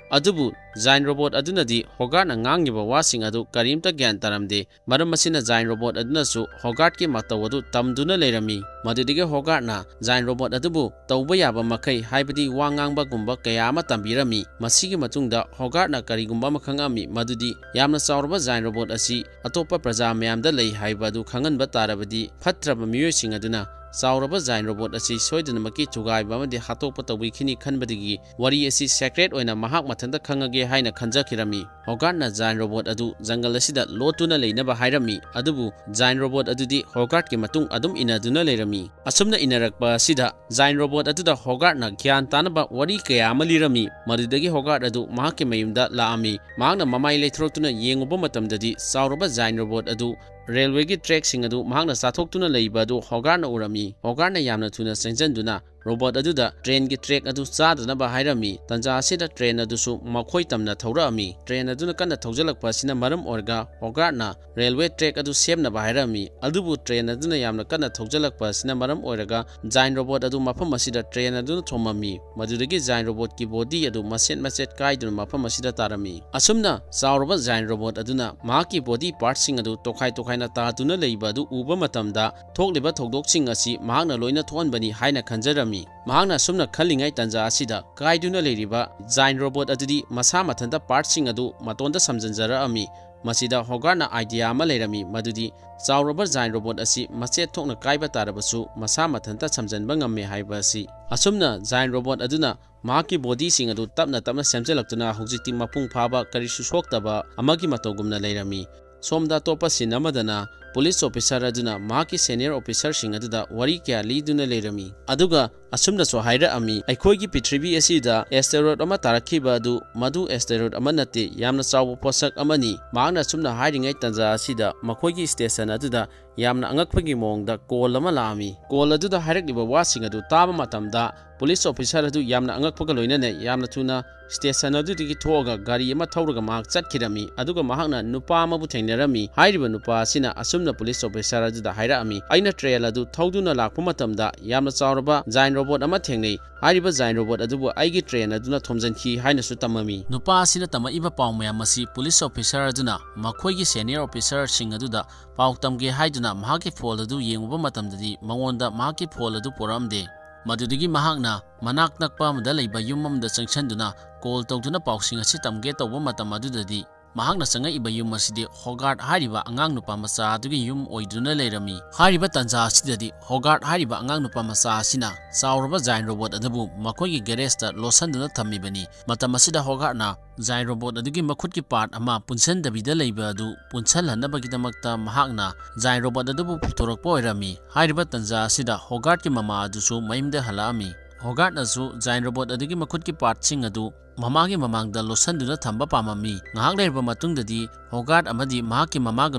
ꯑꯗꯨꯕꯨ Giant Robot ꯑꯗꯨꯅꯗꯤ ꯍꯣꯒꯥꯔꯠꯅ ꯉꯥꯡꯉꯤꯕ ꯋꯥꯁꯤꯡ ꯑꯗꯨ ꯀꯔꯤꯝꯇ ꯒ꯭ꯌꯥꯟ ꯇꯥꯔꯝꯗꯦ꯫ ꯃꯔꯝ ꯑꯁꯤꯅ Giant Robot ꯑꯗꯨꯅꯁꯨ ꯍꯣꯒꯥꯔꯠꯀꯤ ꯃꯇꯧ ꯑꯗꯨ ꯇꯝꯗꯨꯅ ꯂꯩꯔꯝꯃꯤ꯫ ꯃꯗꯨꯗꯒꯤ ꯍꯣꯒꯥꯔꯠꯅ Giant Robot ꯑꯗꯨꯕꯨ ꯇꯧꯕ ꯌꯥꯕ ꯃꯈꯩ, ꯍꯥꯏꯕꯗꯤ ꯋꯥ ꯉꯥꯡꯕꯒꯨꯝꯕ ꯀꯌꯥ ꯑꯃ ꯇꯝꯕꯤꯔꯝꯃꯤ꯫ ꯃꯁꯤꯒꯤ ꯃꯇꯨꯡꯗ ꯍꯣꯒꯥꯔꯠꯅ ꯀꯔꯤꯒꯨꯝꯕ ꯑꯃ ꯈꯪꯉꯛꯑꯝꯃꯤ, ꯃꯗꯨꯗꯤ ꯌꯥꯝꯅ ꯆꯥꯎꯔꯕ Giant Robot ꯑꯁꯤ ꯑꯇꯣꯞꯄ ꯄ꯭ꯔꯖꯥ ꯃꯌꯥꯝꯗ ꯂꯩ ꯍꯥꯏꯕ ꯑꯗꯨ ꯈꯪꯍꯟꯕ ꯇꯥꯔꯕꯗꯤ, ꯐꯠꯇ꯭ꯔꯕ ꯃꯤꯑꯣꯏꯁꯤꯡ ꯑꯗꯨꯅ ꯆꯥꯎꯔꯕ Giant Robot ꯑꯁꯤ ꯁꯣꯏꯗꯅꯃꯛꯀꯤ ꯊꯨꯒꯥꯏꯕ ꯑꯃꯗꯤ ꯍꯥꯠꯇꯣꯛꯄ ꯇꯧꯕꯤꯈꯤꯅꯤ ꯈꯟꯕꯗꯒꯤ ꯋꯥꯔꯤ ꯑꯁꯤ secret ꯑꯣꯏꯅ ꯃꯍꯥꯛ ꯃꯊꯟꯇ ꯈꯪꯉꯒꯦ ꯍꯥꯏꯅ ꯈꯟꯖꯈꯤꯔꯝꯃꯤ꯫ ꯍꯣꯒꯥꯔꯠꯅ Giant Robot ꯑꯗꯨ ꯖꯪꯒꯜ ꯑꯁꯤꯗ ꯂꯣꯠꯇꯨꯅ ꯂꯩꯅꯕ ꯍꯥꯏꯔꯝꯃꯤ, ꯑꯗꯨꯕꯨ Giant Robot ꯑꯗꯨꯗꯤ ꯍꯣꯒꯥꯔꯠꯀꯤ ꯃꯇꯨꯡ ꯑꯗꯨꯝ ꯏꯟꯅꯗꯨꯅ ꯂꯩꯔꯝꯃꯤ꯫ ꯑꯁꯨꯝꯅ ꯏꯟꯅꯔꯛꯄ ꯑꯁꯤꯗ Giant Robot ꯑꯗꯨꯗ ꯍꯣꯒꯥꯔꯠꯅ ꯒ꯭ꯌꯥꯟ ꯇꯥꯅꯕ ꯋꯥꯔꯤ ꯀꯌꯥ ꯑꯃ ꯂꯤꯔꯝꯃꯤ꯫ ꯃꯗꯨꯗꯒꯤ ꯍꯣꯒꯥꯔꯠ ꯑꯗꯨ ꯃꯍꯥꯛꯀꯤ ꯃꯌꯨꯝꯗ ꯂꯥꯛꯑꯝꯃꯤ꯫ ꯃꯍꯥꯛꯅ ꯃꯃꯥꯏ ꯂꯩꯊꯣꯔꯛꯇꯨꯅ ꯌꯦꯡꯉꯨꯕ ꯃꯇꯝꯗꯗꯤ ꯆꯥꯎꯔꯕ Giant Robot ꯑꯗꯨ railwayꯒꯤ trackꯁꯤꯡ ꯑꯗꯨ ꯃꯍꯥꯛꯅ ꯆꯥꯊꯣꯛꯇꯨꯅ ꯂꯩꯕ ꯑꯗꯨ ꯍꯣꯒꯥꯔꯠꯅ ꯎꯔꯝꯃꯤ꯫ ꯍꯣꯒꯥꯔꯠꯅ ꯌꯥꯝꯅ ꯊꯨꯅ ꯆꯪꯁꯤꯟꯗꯨꯅ Robot ꯑꯗꯨꯗ trainꯒꯤ track ꯑꯗꯨ ꯆꯥꯗꯅꯕ ꯍꯥꯏꯔꯝꯃꯤ꯫ ꯇꯟꯖꯥ ꯑꯁꯤꯗ train ꯑꯗꯨꯁꯨ ꯃꯈꯣꯏ ꯇꯝꯅ ꯊꯧꯔꯛꯑꯝꯃꯤ꯫ Train ꯑꯗꯨꯅ ꯀꯟꯅ ꯊꯧꯖꯤꯜꯂꯛꯄ ꯑꯁꯤꯅ ꯃꯔꯝ ꯑꯣꯏꯔꯒ ꯍꯣꯒꯥꯔꯠꯅ railway track ꯑꯗꯨ ꯁꯦꯝꯅꯕ ꯍꯥꯏꯔꯝꯃꯤ꯫ ꯑꯗꯨꯕꯨ train ꯑꯗꯨꯅ ꯌꯥꯝꯅ ꯀꯟꯅ ꯊꯧꯖꯤꯜꯂꯛꯄ ꯑꯁꯤꯅ ꯃꯔꯝ ꯑꯣꯏꯔꯒ Giant Robot ꯑꯗꯨ ꯃꯐꯝ ꯑꯁꯤꯗ train ꯑꯗꯨꯅ ꯊꯣꯝꯃꯝꯃꯤ꯫ ꯃꯗꯨꯗꯒꯤ Giant Robotꯀꯤ body ꯑꯗꯨ ꯃꯆꯦꯠ ꯃꯆꯦꯠ ꯀꯥꯏꯗꯨꯅ ꯃꯐꯝ ꯑꯁꯤꯗ ꯇꯥꯔꯝꯃꯤ꯫ ꯑꯁꯨꯝꯅ ꯆꯥꯎꯔꯕ Giant Robot ꯑꯗꯨꯅ ꯃꯍꯥꯛꯀꯤ body partꯁꯤꯡ ꯑꯗꯨ ꯇꯣꯈꯥꯏ ꯇꯣꯈꯥꯏꯅ ꯇꯥꯗꯨꯅ ꯂꯩꯕ ꯑꯗꯨ ꯎꯕ ꯃꯇꯝꯗ, ꯊꯣꯛꯂꯤꯕ ꯊꯧꯗꯣꯛꯁꯤꯡ ꯑꯁꯤ ꯃꯍꯥꯛꯅ ꯂꯣꯏꯅ ꯊꯣꯛꯍꯟꯕꯅꯤ ꯍꯥꯏꯅ ꯈꯟꯖꯔꯝꯃꯤ꯫ ꯃꯍꯥꯛꯅ ꯑꯁꯨꯝꯅ ꯈꯜꯂꯤꯉꯩ ꯇꯟꯖꯥ ꯑꯁꯤꯗ, ꯀꯥꯏꯗꯨꯅ ꯂꯩꯔꯤꯕ Giant Robot ꯑꯗꯨꯗꯤ ꯃꯁꯥ ꯃꯊꯟꯇ partꯁꯤꯡ ꯑꯗꯨ ꯃꯇꯣꯟꯗ ꯁꯝꯖꯤꯟꯖꯔꯛꯑꯝꯃꯤ꯫ ꯃꯁꯤꯗ ꯍꯣꯒꯥꯔꯠꯅ idea ꯑꯃ ꯂꯩꯔꯝꯃꯤ, ꯃꯗꯨꯗꯤ ꯆꯥꯎꯔꯕ Giant Robot ꯑꯁꯤ ꯃꯆꯦꯠ ꯊꯣꯛꯅ ꯀꯥꯏꯕ ꯇꯥꯔꯕꯁꯨ ꯃꯁꯥ ꯃꯊꯟꯇ ꯁꯝꯖꯤꯟꯕ ꯉꯝꯃꯤ ꯍꯥꯏꯕ ꯑꯁꯤ꯫ ꯑꯁꯨꯝꯅ Giant Robot ꯑꯗꯨꯅ ꯃꯍꯥꯛꯀꯤ bodyꯁꯤꯡ ꯑꯗꯨ ꯇꯞꯅ ꯇꯞꯅ ꯁꯦꯝꯖꯤꯜꯂꯛꯇꯨꯅ ꯍꯧꯖꯤꯛꯇꯤ ꯃꯄꯨꯡ ꯐꯥꯕ, ꯀꯔꯤꯁꯨ ꯁꯣꯛꯇꯕ ꯑꯃꯒꯤ ꯃꯇꯧꯒꯨꯝꯅ ꯂꯩꯔꯝꯃꯤ꯫ ꯁꯣꯝꯗ ꯑꯇꯣꯞꯄ scene ꯑꯃꯗꯅ police officer ꯑꯗꯨꯅ ꯃꯍꯥꯛꯀꯤ senior officerꯁꯤꯡ ꯑꯗꯨꯗ ꯋꯥꯔꯤ ꯀꯌꯥ ꯂꯤꯗꯨꯅ ꯂꯩꯔꯝꯃꯤ꯫ ꯑꯗꯨꯒ ꯑꯁꯨꯝꯅꯁꯨ ꯍꯥꯏꯔꯛꯑꯝꯃꯤ, "ꯑꯩꯈꯣꯏꯒꯤ ꯄ꯭ꯔꯤꯊꯤꯕꯤ ꯑꯁꯤꯗ asteroid ꯑꯃ ꯇꯥꯔꯛꯈꯤꯕ ꯑꯗꯨ, ꯃꯗꯨ asteroid ꯑꯃ ꯅꯠꯇꯦ, ꯌꯥꯝꯅ ꯆꯥꯎꯕ ꯄꯣꯠꯁꯛ ꯑꯃꯅꯤ"꯫ ꯃꯍꯥꯛꯅ ꯑꯁꯨꯝꯅ ꯍꯥꯏꯔꯤꯉꯩ ꯇꯥꯟꯖꯥ ꯑꯁꯤꯗ ꯃꯈꯣꯏꯒꯤ station ꯑꯗꯨꯗ ꯌꯥꯝꯅ ꯑꯉꯛꯄꯒꯤ ꯃꯑꯣꯡꯗ call ꯑꯃ ꯂꯥꯛꯑꯝꯃꯤ꯫ Call ꯑꯗꯨꯗ ꯍꯥꯏꯔꯛꯂꯤꯕ ꯋꯥꯁꯤꯡ ꯑꯗꯨ ꯇꯥꯕ ꯃꯇꯝꯗ police officer ꯑꯗꯨ ꯌꯥꯝꯅ ꯑꯉꯛꯄꯒ ꯂꯣꯏꯅꯅ ꯌꯥꯝꯅ ꯊꯨꯅ station ꯑꯗꯨꯗꯒꯤ ꯊꯣꯛꯑꯒ ꯒꯥꯔꯤ ꯑꯃ ꯊꯧꯔꯒ ꯃꯍꯥꯛ ꯆꯠꯈꯤꯔꯝꯃꯤ꯫ ꯑꯗꯨꯒ ꯃꯍꯥꯛꯅ ꯅꯨꯄꯥ ꯑꯃꯕꯨ ꯊꯦꯡꯅꯔꯝꯃꯤ꯫ ꯍꯥꯏꯔꯤꯕ ꯅꯨꯄꯥ ꯑꯁꯤꯅ ꯑꯁꯨꯝꯅ police officer ꯑꯗꯨꯗ ꯍꯥꯏꯔꯛꯑꯝꯃꯤ, "ꯑꯩꯅ train ꯑꯗꯨ ꯊꯧꯗꯨꯅ ꯂꯥꯛꯄ ꯃꯇꯝꯗ ꯌꯥꯝꯅ ꯆꯥꯎꯔꯕ giant robot ꯑꯃ ꯊꯦꯡꯅꯩ꯫ ꯍꯥꯏꯔꯤꯕ giant robot ꯑꯗꯨꯕꯨ ꯑꯩꯒꯤ train ꯑꯗꯨꯅ ꯊꯣꯝꯖꯤꯟꯈꯤ" ꯍꯥꯏꯅꯁꯨ ꯇꯝꯃꯝꯃꯤ꯫ ꯅꯨꯄꯥ ꯑꯁꯤꯅ ꯇꯝꯃꯛꯏꯕ ꯄꯥꯎ ꯃꯌꯥꯝ ꯑꯁꯤ police officer ꯑꯗꯨꯅ ꯃꯈꯣꯏꯒꯤ senior officerꯁꯤꯡ ꯑꯗꯨꯗ ꯄꯥꯎ ꯇꯝꯒꯦ ꯍꯥꯏꯗꯨꯅ ꯃꯍꯥꯛꯀꯤ phone ꯑꯗꯨ ꯌꯦꯡꯉꯨꯕ ꯃꯇꯝꯗꯗꯤ ꯃꯉꯣꯟꯗ ꯃꯍꯥꯛꯀꯤ phone ꯑꯗꯨ ꯄꯣꯔꯛꯑꯝꯗꯦ꯫ ꯃꯗꯨꯗꯒꯤ ꯃꯍꯥꯛꯅ ꯃꯅꯥꯛ ꯅꯛꯄ ꯑꯃꯗ ꯂꯩꯕ ꯌꯨꯝ ꯑꯃꯗ ꯆꯪꯁꯤꯟꯗꯨꯅ call ꯇꯧꯗꯨꯅ ꯄꯥꯎꯁꯤꯡ ꯑꯁꯤ ꯇꯝꯒꯦ ꯇꯧꯕ ꯃꯇꯝ ꯑꯗꯨꯗꯗꯤ ꯃꯍꯥꯛꯅ ꯆꯪꯉꯛꯏꯕ ꯌꯨꯝ ꯑꯁꯤꯗꯤ ꯍꯣꯒꯥꯔꯠ ꯍꯥꯏꯔꯤꯕ ꯑꯉꯥꯡ ꯅꯨꯄꯥ ꯃꯆꯥ ꯑꯗꯨꯒꯤ ꯌꯨꯝ ꯑꯣꯏꯗꯨꯅ ꯂꯩꯔꯝꯃꯤ꯫ ꯍꯥꯏꯔꯤꯕ ꯇꯥꯟꯖꯥ ꯑꯁꯤꯗꯗꯤ ꯍꯣꯒꯥꯔꯠ ꯍꯥꯏꯔꯤꯕ ꯑꯉꯥꯡ ꯅꯨꯄꯥ ꯃꯆꯥ ꯑꯁꯤꯅ ꯆꯥꯎꯔꯕ giant robot ꯑꯗꯨꯕꯨ ꯃꯈꯣꯏꯒꯤ garageꯇ ꯂꯣꯠꯁꯤꯟꯗꯨꯅ ꯊꯝꯃꯤꯕꯅꯤ꯫ ꯃꯇꯝ ꯑꯁꯤꯗ ꯍꯣꯒꯥꯔꯠꯅ giant robot ꯑꯗꯨꯒꯤ ꯃꯈꯨꯠꯀꯤ part ꯑꯃ ꯄꯨꯟꯁꯤꯟꯗꯕꯤꯗ ꯂꯩꯕ ꯑꯗꯨ ꯄꯨꯟꯁꯤꯜꯍꯟꯅꯕꯒꯤꯗꯃꯛꯇ ꯃꯍꯥꯛꯅ giant robot ꯑꯗꯨꯕꯨ ꯄꯨꯊꯣꯔꯛꯄ ꯑꯣꯏꯔꯝꯃꯤ꯫ ꯍꯥꯏꯔꯤꯕ ꯇꯥꯟꯖꯥ ꯑꯁꯤꯗ ꯍꯣꯒꯥꯔꯠꯀꯤ ꯃꯃꯥ ꯑꯗꯨꯁꯨ ꯃꯌꯨꯝꯗ ꯍꯜꯂꯛꯑꯝꯃꯤ꯫ ꯍꯣꯒꯥꯔꯠꯅꯁꯨ giant robot ꯑꯗꯨꯒꯤ ꯃꯈꯨꯠꯀꯤ partꯁꯤꯡ ꯑꯗꯨ ꯃꯃꯥꯒꯤ ꯃꯃꯥꯡꯗ ꯂꯣꯠꯁꯤꯟꯗꯨꯅ ꯊꯝꯕ ꯄꯥꯝꯃꯝꯃꯤ꯫ ꯉꯥꯏꯍꯥꯛ ꯂꯩꯔꯕ ꯃꯇꯨꯡꯗꯗꯤ ꯍꯣꯒꯥꯔꯠ ꯑꯃꯗꯤ ꯃꯍꯥꯛꯀꯤ ꯃꯃꯥꯒ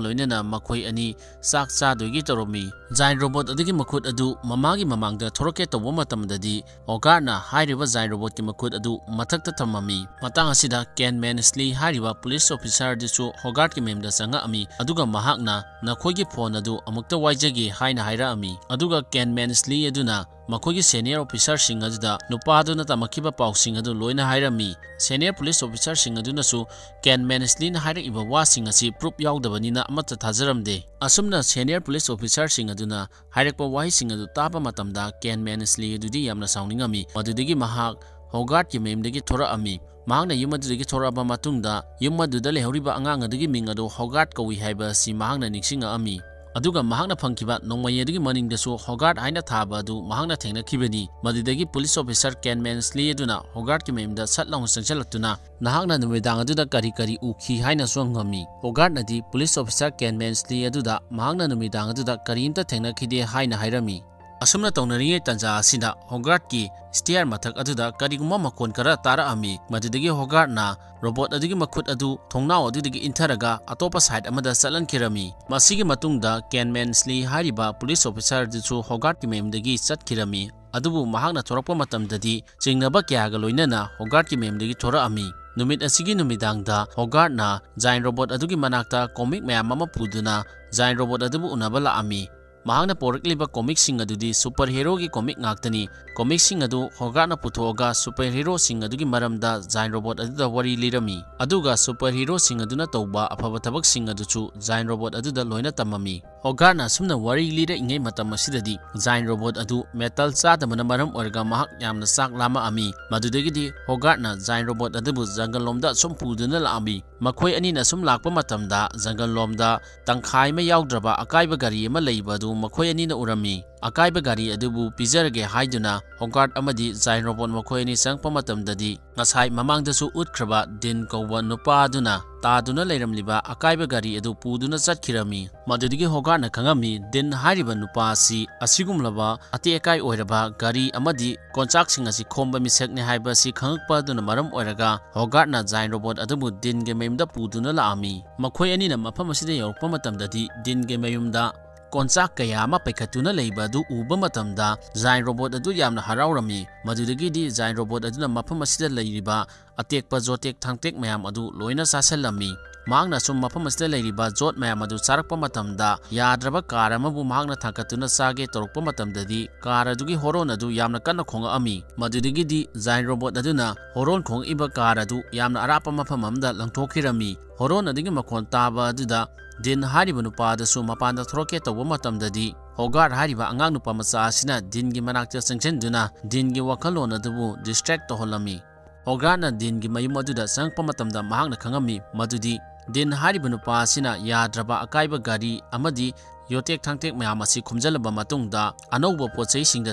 ꯂꯣꯏꯅꯅ ꯃꯈꯣꯏ ꯑꯅꯤ ꯆꯥꯛ ꯆꯥꯗꯣꯏꯒꯤ ꯇꯧꯔꯝꯃꯤ꯫ Giant robot ꯑꯗꯨꯒꯤ ꯃꯈꯨꯠ ꯑꯗꯨ ꯃꯃꯥꯒꯤ ꯃꯃꯥꯡꯗ ꯊꯣꯔꯛꯀꯦ ꯇꯧꯕ ꯃꯇꯝꯗꯗꯤ ꯍꯣꯒꯥꯔꯠꯅ ꯍꯥꯏꯔꯤꯕ giant robotꯀꯤ ꯃꯈꯨꯠ ꯑꯗꯨ ꯃꯊꯛꯇ ꯊꯝꯃꯝꯃꯤ꯫ ꯃꯇꯥꯡ ꯑꯁꯤꯗ Ken Mansley ꯍꯥꯏꯔꯤꯕ police officer ꯑꯗꯨꯁꯨ ꯍꯣꯒꯥꯔꯠꯀꯤ ꯃꯌꯨꯝꯗ ꯆꯪꯉꯛꯑꯝꯃꯤ, ꯑꯗꯨꯒ ꯃꯍꯥꯛꯅ "ꯅꯈꯣꯏꯒꯤ phone ꯑꯗꯨ ꯑꯃꯨꯛꯇ ꯋꯥꯏꯖꯒꯦ" ꯍꯥꯏꯅ ꯍꯥꯏꯔꯛꯑꯝꯃꯤ꯫ ꯑꯗꯨꯒ Ken Mansley ꯑꯗꯨꯅ ꯃꯈꯣꯏꯒꯤ senior officerꯁꯤꯡ ꯑꯗꯨꯗ ꯅꯨꯄꯥꯗꯨꯅ ꯇꯝꯃꯛꯈꯤꯕ ꯄꯥꯎꯁꯤꯡ ꯑꯗꯨ ꯂꯣꯏꯅ ꯍꯥꯏꯔꯝꯃꯤ꯫ Senior police officerꯁꯤꯡ ꯑꯗꯨꯅꯁꯨ Ken Mansleyꯅ ꯍꯥꯏꯔꯛꯏꯕ ꯋꯥꯁꯤꯡ ꯑꯁꯤ proof ꯌꯥꯎꯗꯕꯅꯤꯅ ꯑꯃꯠꯇ ꯊꯥꯖꯔꯝꯗꯦ꯫ ꯑꯁꯨꯝꯅ senior police officerꯁꯤꯡ ꯑꯗꯨꯅ ꯍꯥꯏꯔꯛꯄ ꯋꯥꯍꯩꯁꯤꯡ ꯑꯗꯨ ꯇꯥꯕ ꯃꯇꯝꯗ Ken Mansley ꯑꯗꯨꯗꯤ ꯌꯥꯝꯅ ꯁꯥꯎꯅꯤꯡꯉꯝꯃꯤ꯫ ꯃꯗꯨꯗꯒꯤ ꯃꯍꯥꯛ ꯍꯣꯒꯥꯔꯠꯀꯤ ꯃꯌꯨꯝꯗꯒꯤ ꯊꯣꯔꯛꯑꯝꯃꯤ꯫ ꯃꯍꯥꯛꯅ ꯌꯨꯝ ꯑꯗꯨꯗꯒꯤ ꯊꯣꯔꯛꯑꯕ ꯃꯇꯨꯡꯗ ꯌꯨꯝ ꯑꯗꯨꯗ ꯂꯩꯍꯧꯔꯤꯕ ꯑꯉꯥꯡ ꯑꯗꯨꯒꯤ ꯃꯤꯡ ꯑꯗꯨ ꯍꯣꯒꯥꯔꯠ ꯀꯧꯏ ꯍꯥꯏꯕ ꯑꯁꯤ ꯃꯍꯥꯛꯅ ꯅꯤꯡꯁꯤꯡꯉꯛꯑꯝꯃꯤ꯫ ꯑꯗꯨꯒ ꯃꯍꯥꯛꯅ ꯐꯪꯈꯤꯕ ꯅꯣꯡꯃꯩ ꯑꯗꯨꯒꯤ ꯃꯅꯤꯡꯗꯁꯨ ꯍꯣꯒꯥꯔꯠ ꯍꯥꯏꯅ ꯊꯥꯕ ꯑꯗꯨ ꯃꯍꯥꯛꯅ ꯊꯦꯡꯅꯈꯤꯕꯅꯤ꯫ ꯃꯗꯨꯗꯒꯤ ꯄꯨꯂꯤꯁ ꯑꯣꯐꯤꯁꯥꯔ ꯀꯦꯟ ꯃꯦꯟꯁꯂꯤ ꯑꯗꯨꯅ ꯍꯣꯒꯥꯔꯠꯀꯤ ꯃꯌꯨꯝꯗ ꯁꯠ ꯂꯥꯎꯅ ꯆꯪꯁꯤꯜꯂꯛꯇꯨꯅ, "ꯅꯍꯥꯛꯅ ꯅꯨꯃꯤꯗꯥꯡ ꯑꯗꯨꯗ ꯀꯔꯤ ꯀꯔꯤ ꯎꯈꯤ?" ꯍꯥꯏꯅꯁꯨ ꯍꯪꯉꯝꯃꯤ꯫ ꯍꯣꯒꯥꯔꯠꯅꯗꯤ ꯄꯨꯂꯤꯁ ꯑꯣꯐꯤꯁꯥꯔ ꯀꯦꯟ ꯃꯦꯟꯁꯂꯤ ꯑꯗꯨꯗ ꯃꯍꯥꯛꯅ ꯅꯨꯃꯤꯗꯥꯡ ꯑꯗꯨꯗ ꯀꯔꯤꯝꯇ ꯊꯦꯡꯅꯈꯤꯗꯦ ꯍꯥꯏꯅ ꯍꯥꯏꯔꯝꯃꯤ꯫ ꯑꯁꯨꯝꯅ ꯇꯧꯅꯔꯤꯉꯩ ꯇꯥꯟꯖꯥ ꯑꯁꯤꯗ ꯍꯣꯒꯥꯔꯠꯀꯤ ꯁ꯭ꯇꯤꯌꯔ ꯃꯊꯛ ꯑꯗꯨꯗ ꯀꯔꯤꯒꯨꯝꯕ ꯃꯈꯣꯟ ꯈꯔ ꯇꯥꯔꯛꯑꯝꯃꯤ꯫ ꯃꯗꯨꯗꯒꯤ ꯍꯣꯒꯥꯔꯠꯅ ꯔꯣꯕꯣꯠ ꯑꯗꯨꯒꯤ ꯃꯈꯨꯠ ꯑꯗꯨ ꯊꯣꯡꯅꯥꯎ ꯑꯗꯨꯗꯒꯤ ꯏꯟꯊꯔꯒ ꯑꯇꯣꯞꯄ ꯁꯥꯏꯠ ꯑꯃꯗ ꯆꯠꯍꯟꯈꯤꯔꯝꯃꯤ꯫ ꯃꯁꯤꯒꯤ ꯃꯇꯨꯡꯗ ꯀꯦꯟ ꯃꯦꯟꯁꯂꯤ ꯍꯥꯏꯔꯤꯕ ꯄꯨꯂꯤꯁ ꯑꯣꯐꯤꯁꯥꯔ ꯑꯗꯨꯁꯨ ꯍꯣꯒꯥꯔꯠꯀꯤ ꯃꯌꯨꯝꯗꯒꯤ ꯆꯠꯈꯤꯔꯝꯃꯤ꯫ ꯑꯗꯨꯕꯨ ꯃꯍꯥꯛꯅ ꯊꯣꯔꯛꯄ ꯃꯇꯝꯗꯗꯤ ꯆꯤꯡꯅꯕ ꯀꯌꯥꯒ ꯂꯣꯏꯅꯅ ꯍꯣꯒꯥꯔꯠꯀꯤ ꯃꯌꯨꯝꯗꯒꯤ ꯊꯣꯔꯛꯑꯝꯃꯤ꯫ ꯅꯨꯃꯤꯠ ꯑꯁꯤꯒꯤ ꯅꯨꯃꯤꯗꯥꯡꯗ ꯍꯣꯒꯥꯔꯠꯅ ꯖꯥꯏꯟ ꯔꯣꯕꯣꯠ ꯑꯗꯨꯒꯤ ꯃꯅꯥꯛꯇ ꯀꯣꯃꯤꯛ ꯃꯌꯥꯝ ꯑꯃ ꯄꯨꯗꯨꯅ ꯖꯥꯏꯟ ꯔꯣꯕꯣꯠ ꯑꯗꯨꯕꯨ ꯎꯅꯕ ꯂꯥꯛꯑꯝꯃꯤ꯫ ꯃꯍꯥꯛꯅ ꯄꯣꯔꯛꯂꯤꯕ ꯀꯣꯃꯤꯛꯁꯤꯡ ꯑꯗꯨꯗꯤ ꯁꯨꯄꯔ ꯍꯦꯔꯣꯒꯤ ꯀꯣꯃꯤꯛ ꯉꯥꯛꯇꯅꯤ꯫ ꯀꯣꯃꯤꯛꯁꯤꯡ ꯑꯗꯨ ꯍꯣꯒꯥꯔꯠꯅ ꯄꯨꯊꯣꯛꯑꯒ ꯁꯨꯄꯔ ꯍꯦꯔꯣꯁꯤꯡ ꯑꯗꯨꯒꯤ ꯃꯔꯝꯗ ꯖꯥꯏꯟ ꯔꯣꯕꯣꯠ ꯑꯗꯨꯗ ꯋꯥꯔꯤ ꯂꯤꯔꯝꯃꯤ꯫ ꯑꯗꯨꯒ ꯁꯨꯄꯔ ꯍꯦꯔꯣꯁꯤꯡ ꯑꯗꯨꯅ ꯇꯧꯕ ꯑꯐꯕ ꯊꯕꯛꯁꯤꯡ ꯑꯗꯨꯁꯨ ꯖꯥꯏꯟ ꯔꯣꯕꯣꯠ ꯑꯗꯨꯗ ꯂꯣꯏꯅ ꯇꯝꯃꯝꯃꯤ꯫ ꯍꯣꯒꯥꯔꯠꯅ ꯑꯁꯨꯝꯅ ꯋꯥꯔꯤ ꯂꯤꯔꯛꯏꯉꯩ ꯃꯇꯝ ꯑꯁꯤꯗꯗꯤ ꯖꯥꯏꯟ ꯔꯣꯕꯣꯠ ꯑꯗꯨ ꯃꯦꯇꯜ ꯆꯥꯗꯕꯅ ꯃꯔꯝ ꯑꯣꯏꯔꯒ ꯃꯍꯥꯛ ꯌꯥꯝꯅ ꯆꯥꯛ ꯂꯥꯝꯃꯛꯑꯝꯃꯤ꯫ ꯃꯗꯨꯗꯒꯤꯗꯤ ꯍꯣꯒꯥꯔꯠꯅ ꯖꯥꯏꯟ ꯔꯣꯕꯣꯠ ꯑꯗꯨꯕꯨ ꯖꯪꯒꯜ ꯂꯣꯝꯗ ꯁꯨꯝ ꯄꯨꯗꯨꯅ ꯂꯥꯛꯑꯝꯃꯤ꯫ ꯃꯈꯣꯏ ꯑꯅꯤꯅ ꯁꯨꯝ ꯂꯥꯛꯄ ꯃꯇꯝꯗ ꯖꯪꯒꯜ ꯂꯣꯝꯗ ꯇꯪꯈꯥꯏ ꯑꯃ ꯌꯥꯎꯗ꯭ꯔꯕ ꯑꯀꯥꯏꯕ ꯒꯥꯔꯤ ꯑꯃ ꯂꯩꯕ ꯑꯗꯨ ꯃꯈꯣꯏ ꯑꯅꯤꯅ ꯎꯔꯝꯃꯤ꯫ ꯑꯀꯥꯏꯕ ꯒꯥꯔꯤ ꯑꯗꯨꯕꯨ ꯄꯤꯖꯔꯒꯦ ꯍꯥꯏꯗꯨꯅ ꯍꯣꯒꯥꯔꯠ ꯑꯃꯗꯤ ꯖꯥꯏꯟ ꯔꯣꯕꯣꯠ ꯃꯈꯣꯏ ꯑꯅꯤ ꯆꯪꯉꯛꯄ ꯃꯇꯝꯗꯗꯤ, ꯉꯁꯥꯏ ꯃꯃꯥꯡꯗꯁꯨ ꯎꯠꯈ꯭ꯔꯕ ꯗꯤꯟ ꯀꯧꯕ ꯅꯨꯄꯥ ꯑꯗꯨꯅ ꯇꯥꯗꯨꯅ ꯂꯩꯔꯝꯂꯤꯕ ꯑꯀꯥꯏꯕ ꯒꯥꯔꯤ ꯑꯗꯨ ꯄꯨꯗꯨꯅ ꯆꯠꯈꯤꯔꯝꯃꯤ꯫ ꯃꯗꯨꯗꯒꯤ ꯍꯣꯒꯥꯔꯠꯅ ꯈꯪꯉꯝꯃꯤ, ꯗꯤꯟ ꯍꯥꯏꯔꯤꯕ ꯅꯨꯄꯥ ꯑꯁꯤ ꯑꯁꯤꯒꯨꯝꯂꯕ ꯑꯇꯦꯛ ꯑꯀꯥꯏ ꯑꯣꯏꯔꯕ ꯒꯥꯔꯤ ꯑꯃꯗꯤ ꯀꯣꯟꯆꯥꯛꯁꯤꯡ ꯑꯁꯤ ꯈꯣꯝꯕ ꯃꯤꯁꯛꯅꯤ ꯍꯥꯏꯕ ꯑꯁꯤ ꯈꯪꯉꯛꯄ ꯑꯗꯨꯅ ꯃꯔꯝ ꯑꯣꯏꯔꯒ, ꯍꯣꯒꯥꯔꯠꯅ ꯖꯥꯏꯟ ꯔꯣꯕꯣꯠ ꯑꯗꯨꯕꯨ ꯗꯤꯟꯒꯤ ꯃꯌꯨꯝꯗ ꯄꯨꯗꯨꯅ ꯂꯥꯛꯑꯝꯃꯤ꯫ ꯃꯈꯣꯏ ꯑꯅꯤꯅ ꯃꯐꯝ ꯑꯁꯤꯗ ꯌꯧꯔꯛꯄ ꯃꯇꯝꯗꯗꯤ, ꯗꯤꯟꯒꯤ ꯃꯌꯨꯝꯗ ꯀꯣꯟꯆꯥꯛ ꯀꯌꯥ ꯑꯃ ꯄꯩꯈꯠꯇꯨꯅ ꯂꯩꯕ ꯑꯗꯨ ꯎꯕ ꯃꯇꯝꯗ, ꯖꯥꯏꯟ ꯔꯣꯕꯣꯠ ꯑꯗꯨ ꯌꯥꯝꯅ ꯍꯔꯥꯎꯔꯝꯃꯤ꯫ ꯃꯗꯨꯗꯒꯤꯗꯤ ꯖꯥꯏꯟ ꯔꯣꯕꯣꯠ ꯑꯗꯨꯅ ꯃꯐꯝ ꯑꯁꯤꯗ ꯂꯩꯔꯤꯕ ꯑꯇꯦꯛꯄ ꯖꯣꯇꯦꯛ ꯊꯥꯡꯇꯦꯛ ꯃꯌꯥꯝ ꯑꯗꯨ ꯂꯣꯏꯅ ꯆꯥꯁꯤꯜꯂꯝꯃꯤ꯫ ꯃꯍꯥꯛꯅ ꯁꯨꯝ ꯃꯐꯝ ꯑꯁꯤꯗ ꯂꯩꯔꯤꯕ ꯖꯣꯠ ꯃꯌꯥꯝ ꯑꯗꯨ ꯆꯥꯔꯛꯄ ꯃꯇꯝꯗ, ꯌꯥꯗ꯭ꯔꯕ ꯀꯥꯔ ꯑꯃꯕꯨ ꯃꯍꯥꯛꯅ ꯊꯥꯡꯒꯠꯇꯨꯅ ꯆꯥꯒꯦ ꯇꯧꯔꯛꯄ ꯃꯇꯝꯗꯗꯤ, ꯀꯥꯔ ꯑꯗꯨꯒꯤ ꯍꯣꯔꯣꯟ ꯑꯗꯨ ꯌꯥꯝꯅ ꯀꯟꯅ ꯈꯣꯡꯉꯛꯑꯝꯃꯤ꯫ ꯃꯗꯨꯗꯒꯤꯗꯤ ꯖꯥꯏꯟ ꯔꯣꯕꯣꯠ ꯑꯗꯨꯅ ꯍꯣꯔꯣꯟ ꯈꯣꯡꯉꯛꯏꯕ ꯀꯥꯔ ꯑꯗꯨ ꯌꯥꯝꯅ ꯑꯔꯥꯞꯄ ꯃꯐꯝ ꯑꯃꯗ ꯂꯪꯊꯣꯛꯈꯤꯔꯝꯃꯤ꯫ ꯍꯣꯔꯣꯟ ꯑꯗꯨꯒꯤ ꯃꯈꯣꯟ ꯇꯥꯕ ꯑꯗꯨꯗ ꯗꯤꯟ ꯍꯥꯏꯔꯤꯕ ꯅꯨꯄꯥ ꯑꯗꯨꯁꯨ ꯃꯄꯥꯟꯗ ꯊꯣꯔꯛꯀꯦ ꯇꯧꯕ ꯃꯇꯝꯗꯗꯤ, ꯍꯣꯒꯥꯔꯠ ꯍꯥꯏꯔꯤꯕ ꯑꯉꯥꯡ ꯅꯨꯄꯥ ꯃꯆꯥ ꯑꯁꯤꯅ ꯗꯤꯟꯒꯤ ꯃꯅꯥꯛꯇ ꯆꯪꯁꯤꯟꯗꯨꯅ ꯗꯤꯟꯒꯤ ꯋꯥꯈꯜꯂꯣꯟ ꯑꯗꯨꯕꯨ ꯗꯤꯁꯇ꯭ꯔꯦꯛ ꯇꯧꯍꯜꯂꯝꯃꯤ꯫ ꯍꯣꯒꯥꯔꯠꯅ ꯗꯤꯟꯒꯤ ꯃꯌꯨꯝ ꯑꯗꯨꯗ ꯆꯪꯉꯛꯄ ꯃꯇꯝꯗ ꯃꯍꯥꯛꯅ ꯈꯪꯉꯝꯃꯤ ꯃꯗꯨꯗꯤ ꯗꯤꯟ ꯍꯥꯏꯔꯤꯕ ꯅꯨꯄꯥ ꯑꯁꯤꯅ ꯌꯥꯗ꯭ꯔꯕ ꯑꯀꯥꯏꯕ ꯒꯥꯔꯤ ꯑꯃꯗꯤ ꯌꯣꯇꯦꯛ ꯊꯥꯡꯇꯦꯛ ꯃꯌꯥꯝ ꯑꯁꯤ ꯈꯣꯝꯖꯤꯜꯂꯕ ꯃꯇꯨꯡꯗ ꯑꯅꯧꯕ ꯄꯣꯠ ꯆꯩꯁꯤꯡꯗ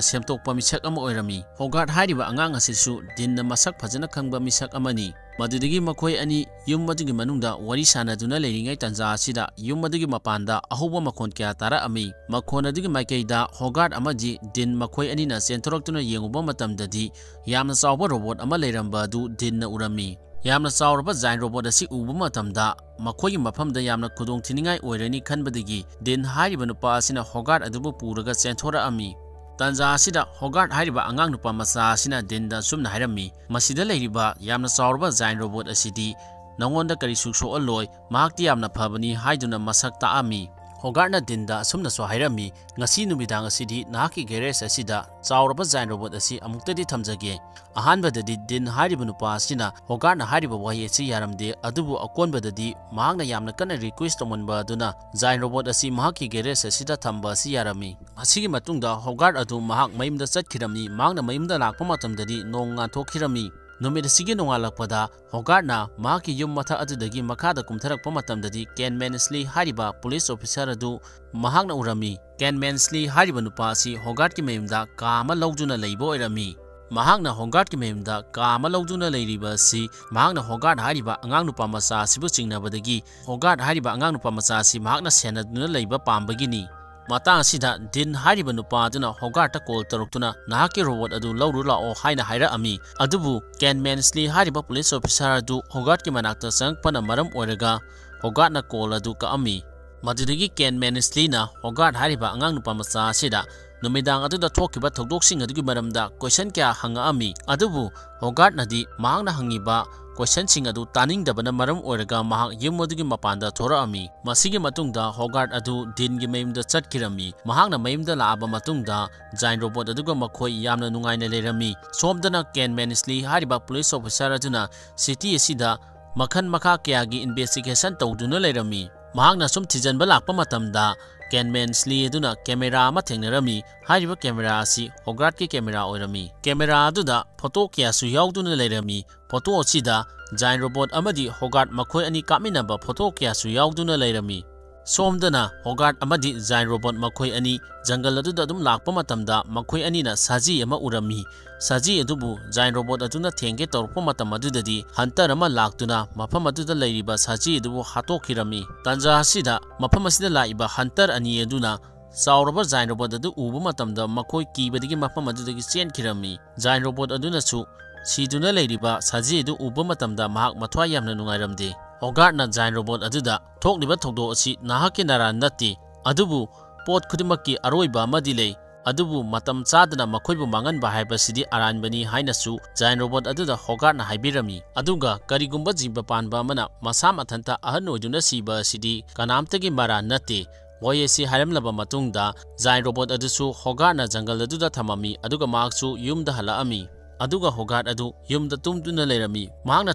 ꯁꯦꯝꯗꯣꯛꯄ ꯃꯤꯁꯛ ꯑꯃ ꯑꯣꯏꯔꯝꯃꯤ꯫ ꯍꯣꯒꯥꯔꯠ ꯍꯥꯏꯔꯤꯕ ꯑꯉꯥꯡ ꯑꯁꯤꯁꯨ ꯗꯤꯟꯅ ꯃꯁꯛ ꯐꯖꯅ ꯈꯪꯕ ꯃꯤꯁꯛ ꯑꯃꯅꯤ꯫ ꯃꯗꯨꯗꯒꯤ ꯃꯈꯣꯏ ꯑꯅꯤ ꯌꯨꯝ ꯑꯗꯨꯒꯤ ꯃꯅꯨꯡꯗ ꯋꯥꯔꯤ ꯁꯥꯟꯅꯗꯨꯅ ꯂꯩꯔꯤꯉꯩ ꯇꯥꯟꯖꯥ ꯑꯁꯤꯗ ꯌꯨꯝ ꯑꯗꯨꯒꯤ ꯃꯄꯥꯟꯗ ꯑꯍꯧꯕ ꯃꯈꯣꯟ ꯀꯌꯥ ꯇꯥꯔꯛꯑꯝꯃꯤ꯫ ꯃꯈꯣꯟ ꯑꯗꯨꯒꯤ ꯃꯥꯏꯀꯩꯗ ꯍꯣꯒꯥꯔꯠ ꯑꯃꯗꯤ ꯗꯤꯟ ꯃꯈꯣꯏ ꯑꯅꯤꯅ ꯆꯦꯟꯊꯣꯔꯛꯇꯨꯅ ꯌꯦꯡꯉꯨꯕ ꯃꯇꯝꯗꯗꯤ ꯌꯥꯝꯅ ꯆꯥꯎꯕ ꯔꯣꯕꯣꯠ ꯑꯃ ꯂꯩꯔꯝꯕ ꯑꯗꯨ ꯗꯤꯟꯅ ꯎꯔꯝꯃꯤ꯫ ꯌꯥꯝꯅ ꯆꯥꯎꯔꯕ ꯖꯥꯏꯟ ꯔꯣꯕꯣꯠ ꯑꯁꯤ ꯎꯕ ꯃꯇꯝꯗ ꯃꯈꯣꯏꯒꯤ ꯃꯐꯝꯗ ꯌꯥꯝꯅ ꯈꯨꯗꯣꯡꯊꯤꯅꯤꯡꯉꯥꯏ ꯑꯣꯏꯔꯅꯤ ꯈꯟꯕꯗꯒꯤ ꯗꯤꯟ ꯍꯥꯏꯔꯤꯕ ꯅꯨꯄꯥ ꯑꯁꯤꯅ ꯍꯣꯒꯥꯔꯠ ꯑꯗꯨꯕꯨ ꯄꯨꯔꯒ ꯆꯦꯟꯊꯣꯔꯛꯑꯝꯃꯤ꯫ ꯇꯥꯟꯖꯥ ꯑꯁꯤꯗ ꯍꯣꯒꯥꯔꯠ ꯍꯥꯏꯔꯤꯕ ꯑꯉꯥꯡ ꯅꯨꯄꯥ ꯃꯆꯥ ꯑꯁꯤꯅ ꯗꯤꯟꯗ ꯑꯁꯨꯝꯅ ꯍꯥꯏꯔꯝꯃꯤ, "ꯃꯁꯤꯗ ꯂꯩꯔꯤꯕ ꯌꯥꯝꯅ ꯆꯥꯎꯔꯕ ꯖꯥꯏꯟ ꯔꯣꯕꯣꯠ ꯑꯁꯤꯗꯤ ꯅꯉꯣꯟꯗ ꯀꯔꯤꯁꯨ ꯁꯣꯛꯍꯜꯂꯣꯏ, ꯃꯍꯥꯛꯇꯤ ꯌꯥꯝꯅ ꯐꯕꯅꯤ" ꯍꯥꯏꯗꯨꯅ ꯃꯁꯛ ꯇꯥꯛꯑꯝꯃꯤ꯫ ꯍꯣꯒꯥꯔꯠꯅ ꯗꯤꯟꯗ ꯑꯁꯨꯝꯅꯁꯨ ꯍꯥꯏꯔꯝꯃꯤ, "ꯉꯁꯤ ꯅꯨꯃꯤꯗꯥꯡ ꯑꯁꯤꯗꯤ ꯅꯍꯥꯛꯀꯤ ꯒꯦꯔꯦꯖ ꯑꯁꯤꯗ ꯆꯥꯎꯔꯕ ꯖꯥꯏꯟ ꯔꯣꯕꯣꯠ ꯑꯁꯤ ꯑꯃꯨꯛꯇꯗꯤ ꯊꯝꯖꯒꯦ"꯫ ꯑꯍꯥꯟꯕꯗꯗꯤ ꯗꯤꯟ ꯍꯥꯏꯔꯤꯕ ꯅꯨꯄꯥ ꯑꯁꯤꯅ ꯍꯣꯒꯥꯔꯠꯅ ꯍꯥꯏꯔꯤꯕ ꯋꯥꯍꯩ ꯑꯁꯤ ꯌꯥꯔꯝꯗꯦ, ꯑꯗꯨꯕꯨ ꯑꯀꯣꯟꯕꯗꯗꯤ ꯃꯍꯥꯛꯅ ꯌꯥꯝꯅ ꯀꯟꯅ ꯔꯤꯀ꯭ꯋꯦꯁ ꯇꯧꯃꯟꯕ ꯑꯗꯨꯅ ꯖꯥꯏꯟ ꯔꯣꯕꯣꯠ ꯑꯁꯤ ꯃꯍꯥꯛꯀꯤ ꯒꯦꯔꯦꯖ ꯑꯁꯤꯗ ꯊꯝꯕ ꯑꯁꯤ ꯌꯥꯔꯝꯃꯤ꯫ ꯑꯁꯤꯒꯤ ꯃꯇꯨꯡꯗ ꯍꯣꯒꯥꯔꯠ ꯑꯗꯨ ꯃꯍꯥꯛ ꯃꯌꯨꯝꯗ ꯆꯠꯈꯤꯔꯝꯃꯤ꯫ ꯃꯍꯥꯛꯅ ꯃꯌꯨꯝꯗ ꯂꯥꯛꯄ ꯃꯇꯝꯗꯗꯤ ꯅꯣꯡ ꯉꯥꯟꯊꯣꯛꯈꯤꯔꯝꯃꯤ꯫ ꯅꯨꯃꯤꯠ ꯑꯁꯤꯒꯤ ꯅꯣꯡꯉꯥꯜꯂꯛꯄꯗ ꯍꯣꯒꯥꯔꯠꯅ ꯃꯍꯥꯛꯀꯤ ꯌꯨꯝ ꯃꯊꯛ ꯑꯗꯨꯗꯒꯤ ꯃꯈꯥꯗ ꯀꯨꯝꯊꯔꯛꯄ ꯃꯇꯝꯗꯗꯤ ꯀꯦꯟ ꯃꯦꯟꯁꯂꯤ ꯍꯥꯏꯔꯤꯕ ꯄꯨꯂꯤꯁ ꯑꯣꯐꯤꯁꯥꯔ ꯑꯗꯨ ꯃꯍꯥꯛꯅ ꯎꯔꯝꯃꯤ꯫ ꯀꯦꯟ ꯃꯦꯟꯁꯂꯤ ꯍꯥꯏꯔꯤꯕ ꯅꯨꯄꯥ ꯑꯁꯤ ꯍꯣꯒꯥꯔꯠꯀꯤ ꯃꯌꯨꯝꯗ ꯀꯥ ꯑꯃ ꯂꯧꯗꯨꯅ ꯂꯩꯕ ꯑꯣꯏꯔꯝꯃꯤ꯫ ꯃꯍꯥꯛꯅ ꯍꯣꯒꯥꯔꯠꯀꯤ ꯃꯌꯨꯝꯗ ꯀꯥ ꯑꯃ ꯂꯧꯗꯨꯅ ꯂꯩꯔꯤꯕ ꯑꯁꯤ ꯃꯍꯥꯛꯅ ꯍꯣꯒꯥꯔꯠ ꯍꯥꯏꯔꯤꯕ ꯑꯉꯥꯡ ꯅꯨꯄꯥ ꯃꯆꯥ ꯑꯁꯤꯕꯨ ꯆꯤꯡꯅꯕꯗꯒꯤ ꯍꯣꯒꯥꯔꯠ ꯍꯥꯏꯔꯤꯕ ꯑꯉꯥꯡ ꯅꯨꯄꯥ ꯃꯆꯥ ꯑꯁꯤ ꯃꯍꯥꯛꯅ ꯁꯦꯟꯅꯗꯨꯅ ꯂꯩꯕ ꯄꯥꯝꯕꯒꯤꯅꯤ꯫ ꯃꯇꯥꯡ ꯑꯁꯤꯗ ꯗꯤꯟ ꯍꯥꯏꯔꯤꯕ ꯅꯨꯄꯥ ꯑꯗꯨꯅ ꯍꯣꯒꯥꯔꯠꯇ ꯀꯣꯜ ꯇꯧꯔꯛꯇꯨꯅ ꯅꯍꯥꯛꯀꯤ ꯔꯣꯕꯣꯠ ꯑꯗꯨ ꯂꯧꯔꯨ ꯂꯥꯛꯑꯣ ꯍꯥꯏꯅ ꯍꯥꯏꯔꯛꯑꯝꯃꯤ꯫ ꯑꯗꯨꯕꯨ ꯀꯦꯟ ꯃꯦꯟꯁꯂꯤ ꯍꯥꯏꯔꯤꯕ ꯄꯨꯂꯤꯁ ꯑꯣꯐꯤꯁꯥꯔ ꯑꯗꯨ ꯍꯣꯒꯥꯔꯠꯀꯤ ꯃꯅꯥꯛꯇ ꯆꯪꯉꯛꯄꯅ ꯃꯔꯝ ꯑꯣꯏꯔꯒ ꯍꯣꯒꯥꯔꯠꯅ ꯀꯣꯜ ꯑꯗꯨ ꯀꯛꯑꯝꯃꯤ꯫ ꯃꯗꯨꯗꯒꯤ ꯀꯦꯟ ꯃꯦꯟꯁꯂꯤꯅ ꯍꯣꯒꯥꯔꯠ ꯍꯥꯏꯔꯤꯕ ꯑꯉꯥꯡ ꯅꯨꯄꯥ ꯃꯆꯥ ꯑꯁꯤꯗ ꯅꯨꯃꯤꯗꯥꯡ ꯑꯗꯨꯗ ꯊꯣꯛꯈꯤꯕ ꯊꯧꯗꯣꯛꯁꯤꯡ ꯑꯗꯨꯒꯤ ꯃꯔꯝꯗ ꯀꯣꯏꯁꯟ ꯀꯌꯥ ꯍꯪꯉꯛꯑꯝꯃꯤ꯫ ꯑꯗꯨꯕꯨ ꯍꯣꯒꯥꯔꯠꯅꯗꯤ ꯃꯍꯥꯛꯅ ꯍꯪꯉꯤꯕ ꯀꯣꯏꯁꯟꯁꯤꯡ ꯑꯗꯨ ꯇꯥꯅꯤꯡꯗꯕꯅ ꯃꯔꯝ ꯑꯣꯏꯔꯒ ꯃꯍꯥꯛ ꯌꯨꯝ ꯑꯗꯨꯒꯤ ꯃꯄꯥꯟꯗ ꯊꯣꯔꯛꯑꯝꯃꯤ꯫ ꯃꯁꯤꯒꯤ ꯃꯇꯨꯡꯗ ꯍꯣꯒꯥꯔꯠ ꯑꯗꯨ ꯗꯤꯟꯒꯤ ꯃꯌꯨꯝꯗ ꯆꯠꯈꯤꯔꯝꯃꯤ꯫ ꯃꯍꯥꯛꯅ ꯃꯌꯨꯝꯗ ꯂꯥꯛꯑꯕ ꯃꯇꯨꯡꯗ ꯖꯥꯏꯟ ꯔꯣꯕꯣꯠ ꯑꯗꯨꯒ ꯃꯈꯣꯏ ꯌꯥꯝꯅ ꯅꯨꯡꯉꯥꯏꯅ ꯂꯩꯔꯝꯃꯤ꯫ ꯁꯣꯝꯗꯅ ꯀꯦꯟ ꯃꯦꯟꯁꯂꯤ ꯍꯥꯏꯔꯤꯕ ꯄꯨꯂꯤꯁ ꯑꯣꯐꯤꯁꯥꯔ ꯑꯗꯨꯅ ꯁꯤꯇꯤ ꯑꯁꯤꯗ ꯃꯈꯜ ꯃꯈꯥ ꯀꯌꯥꯒꯤ ꯏꯟꯚꯦꯁꯇꯤꯒꯦꯁꯟ ꯇꯧꯗꯨꯅ ꯂꯩꯔꯝꯃꯤ꯫ ꯃꯍꯥꯛꯅ ꯁꯨꯝ ꯊꯤꯖꯤꯟꯕ ꯂꯥꯛꯄ ꯃꯇꯝꯗ ꯀꯦꯟ ꯃꯦꯟꯁꯂꯤ ꯑꯗꯨꯅ ꯀꯦꯃꯦꯔꯥ ꯑꯃ ꯊꯦꯡꯅꯔꯝꯃꯤ꯫ ꯍꯥꯏꯔꯤꯕ ꯀꯦꯃꯦꯔꯥ ꯑꯁꯤ ꯍꯣꯒꯥꯔꯠꯀꯤ ꯀꯦꯃꯦꯔꯥ ꯑꯣꯏꯔꯝꯃꯤ꯫ ꯀꯦꯃꯦꯔꯥ ꯑꯗꯨꯗ ꯐꯣꯇꯣ ꯀꯌꯥꯁꯨ ꯌꯥꯎꯗꯨꯅ ꯂꯩꯔꯝꯃꯤ꯫ ꯐꯣꯇꯣ ꯑꯁꯤꯗ ꯖꯥꯏꯟ ꯔꯣꯕꯣꯠ ꯑꯃꯗꯤ ꯍꯣꯒꯥꯔꯠ ꯃꯈꯣꯏ ꯑꯅꯤ ꯀꯥꯞꯃꯤꯟꯅꯕ ꯐꯣꯇꯣ ꯀꯌꯥꯁꯨ ꯌꯥꯎꯗꯨꯅ ꯂꯩꯔꯝꯃꯤ꯫ ꯁꯣꯝꯗꯅ ꯍꯣꯒꯥꯔꯠ ꯑꯃꯗꯤ ꯖꯥꯏꯟ ꯔꯣꯕꯣꯠ ꯃꯈꯣꯏ ꯑꯅꯤ ꯖꯪꯒꯜ ꯑꯗꯨꯗ ꯑꯗꯨꯝ ꯂꯥꯛꯄ ꯃꯇꯝꯗ ꯃꯈꯣꯏ ꯑꯅꯤꯅ ꯁꯖꯤ ꯑꯃ ꯎꯔꯝꯃꯤ꯫ ꯁꯖꯤ ꯑꯗꯨꯕꯨ ꯖꯥꯏꯟ ꯔꯣꯕꯣꯠ ꯑꯗꯨꯅ ꯊꯦꯡꯒꯦ ꯇꯧꯔꯛꯄ ꯃꯇꯝ ꯑꯗꯨꯗꯗꯤ ꯍꯟꯇꯔ ꯑꯃ ꯂꯥꯛꯇꯨꯅ ꯃꯐꯝ ꯑꯗꯨꯗ ꯂꯩꯔꯤꯕ ꯁꯖꯤ ꯑꯗꯨꯕꯨ ꯍꯥꯠꯇꯣꯛꯈꯤꯔꯝꯃꯤ꯫ ꯇꯥꯟꯖꯥ ꯑꯁꯤꯗ ꯃꯐꯝ ꯑꯁꯤꯗ ꯂꯥꯛꯏꯕ ꯍꯟꯇꯔ ꯑꯅꯤ ꯑꯗꯨꯅ ꯆꯥꯎꯔꯕ ꯖꯥꯏꯟ ꯔꯣꯕꯣꯠ ꯑꯗꯨ ꯎꯕ ꯃꯇꯝꯗ ꯃꯈꯣꯏ ꯀꯤꯕꯗꯒꯤ ꯃꯐꯝ ꯑꯗꯨꯗꯒꯤ ꯆꯦꯟꯈꯤꯔꯝꯃꯤ꯫ ꯖꯥꯏꯟ ꯔꯣꯕꯣꯠ ꯑꯗꯨꯅꯁꯨ ꯁꯤꯗꯨꯅ ꯂꯩꯔꯤꯕ ꯁꯖꯤ ꯑꯗꯨ ꯎꯕ ꯃꯇꯝꯗ ꯃꯍꯥꯛ ꯃꯊ꯭ꯋꯥꯏ ꯌꯥꯝꯅ ꯅꯨꯡꯉꯥꯏꯔꯝꯗꯦ꯫ ꯍꯣꯒꯥꯔꯠꯅ ꯖꯥꯏꯟ ꯔꯣꯕꯣꯠ ꯑꯗꯨꯗ ꯊꯣꯛꯂꯤꯕ ꯊꯧꯗꯣꯛ ꯑꯁꯤ ꯅꯍꯥꯛꯀꯤ ꯅꯔꯥꯟ ꯅꯠꯇꯦ, ꯑꯗꯨꯕꯨ ꯄꯣꯠ ꯈꯨꯗꯤꯡꯃꯛꯀꯤ ꯑꯔꯣꯏꯕ ꯑꯃꯗꯤ ꯂꯩ, ꯑꯗꯨꯕꯨ ꯃꯇꯝ ꯆꯥꯗꯅ ꯃꯈꯣꯏꯕꯨ ꯃꯥꯡꯍꯟꯕ ꯍꯥꯏꯕꯁꯤꯗꯤ ꯑꯔꯥꯟꯕꯅꯤ ꯍꯥꯏꯅꯁꯨ ꯖꯥꯏꯟ ꯔꯣꯕꯣꯠ ꯑꯗꯨꯗ ꯍꯣꯒꯥꯔꯠꯅ ꯍꯥꯏꯕꯤꯔꯝꯃꯤ꯫ ꯑꯗꯨꯒ ꯀꯔꯤꯒꯨꯝꯕ ꯖꯤꯕ ꯄꯥꯟꯕ ꯑꯃꯅ ꯃꯁꯥ ꯃꯊꯟꯇ ꯑꯍꯟ ꯑꯣꯏꯗꯨꯅ ꯁꯤꯕ ꯑꯁꯤꯗꯤ ꯀꯅꯥꯝꯇꯒꯤ ꯃꯔꯥꯟ ꯅꯠꯇꯦ꯫ ꯋꯥꯍꯩ ꯑꯁꯤ ꯍꯥꯏꯔꯝꯂꯕ ꯃꯇꯨꯡꯗ ꯖꯥꯏꯟ ꯔꯣꯕꯣꯠ ꯑꯗꯨꯁꯨ ꯍꯣꯒꯥꯔꯠꯅ ꯖꯪꯒꯜ ꯑꯗꯨꯗ ꯊꯝꯃꯝꯃꯤ, ꯑꯗꯨꯒ ꯃꯍꯥꯛꯁꯨ ꯌꯨꯝꯗ ꯍꯜꯂꯛꯑꯝꯃꯤ꯫ ꯑꯗꯨꯒ ꯍꯣꯒꯥꯔꯠ ꯑꯗꯨ ꯌꯨꯝꯗ ꯇꯨꯝꯗꯨꯅ ꯂꯩꯔꯝꯃꯤ꯫ ꯃꯍꯥꯛꯅ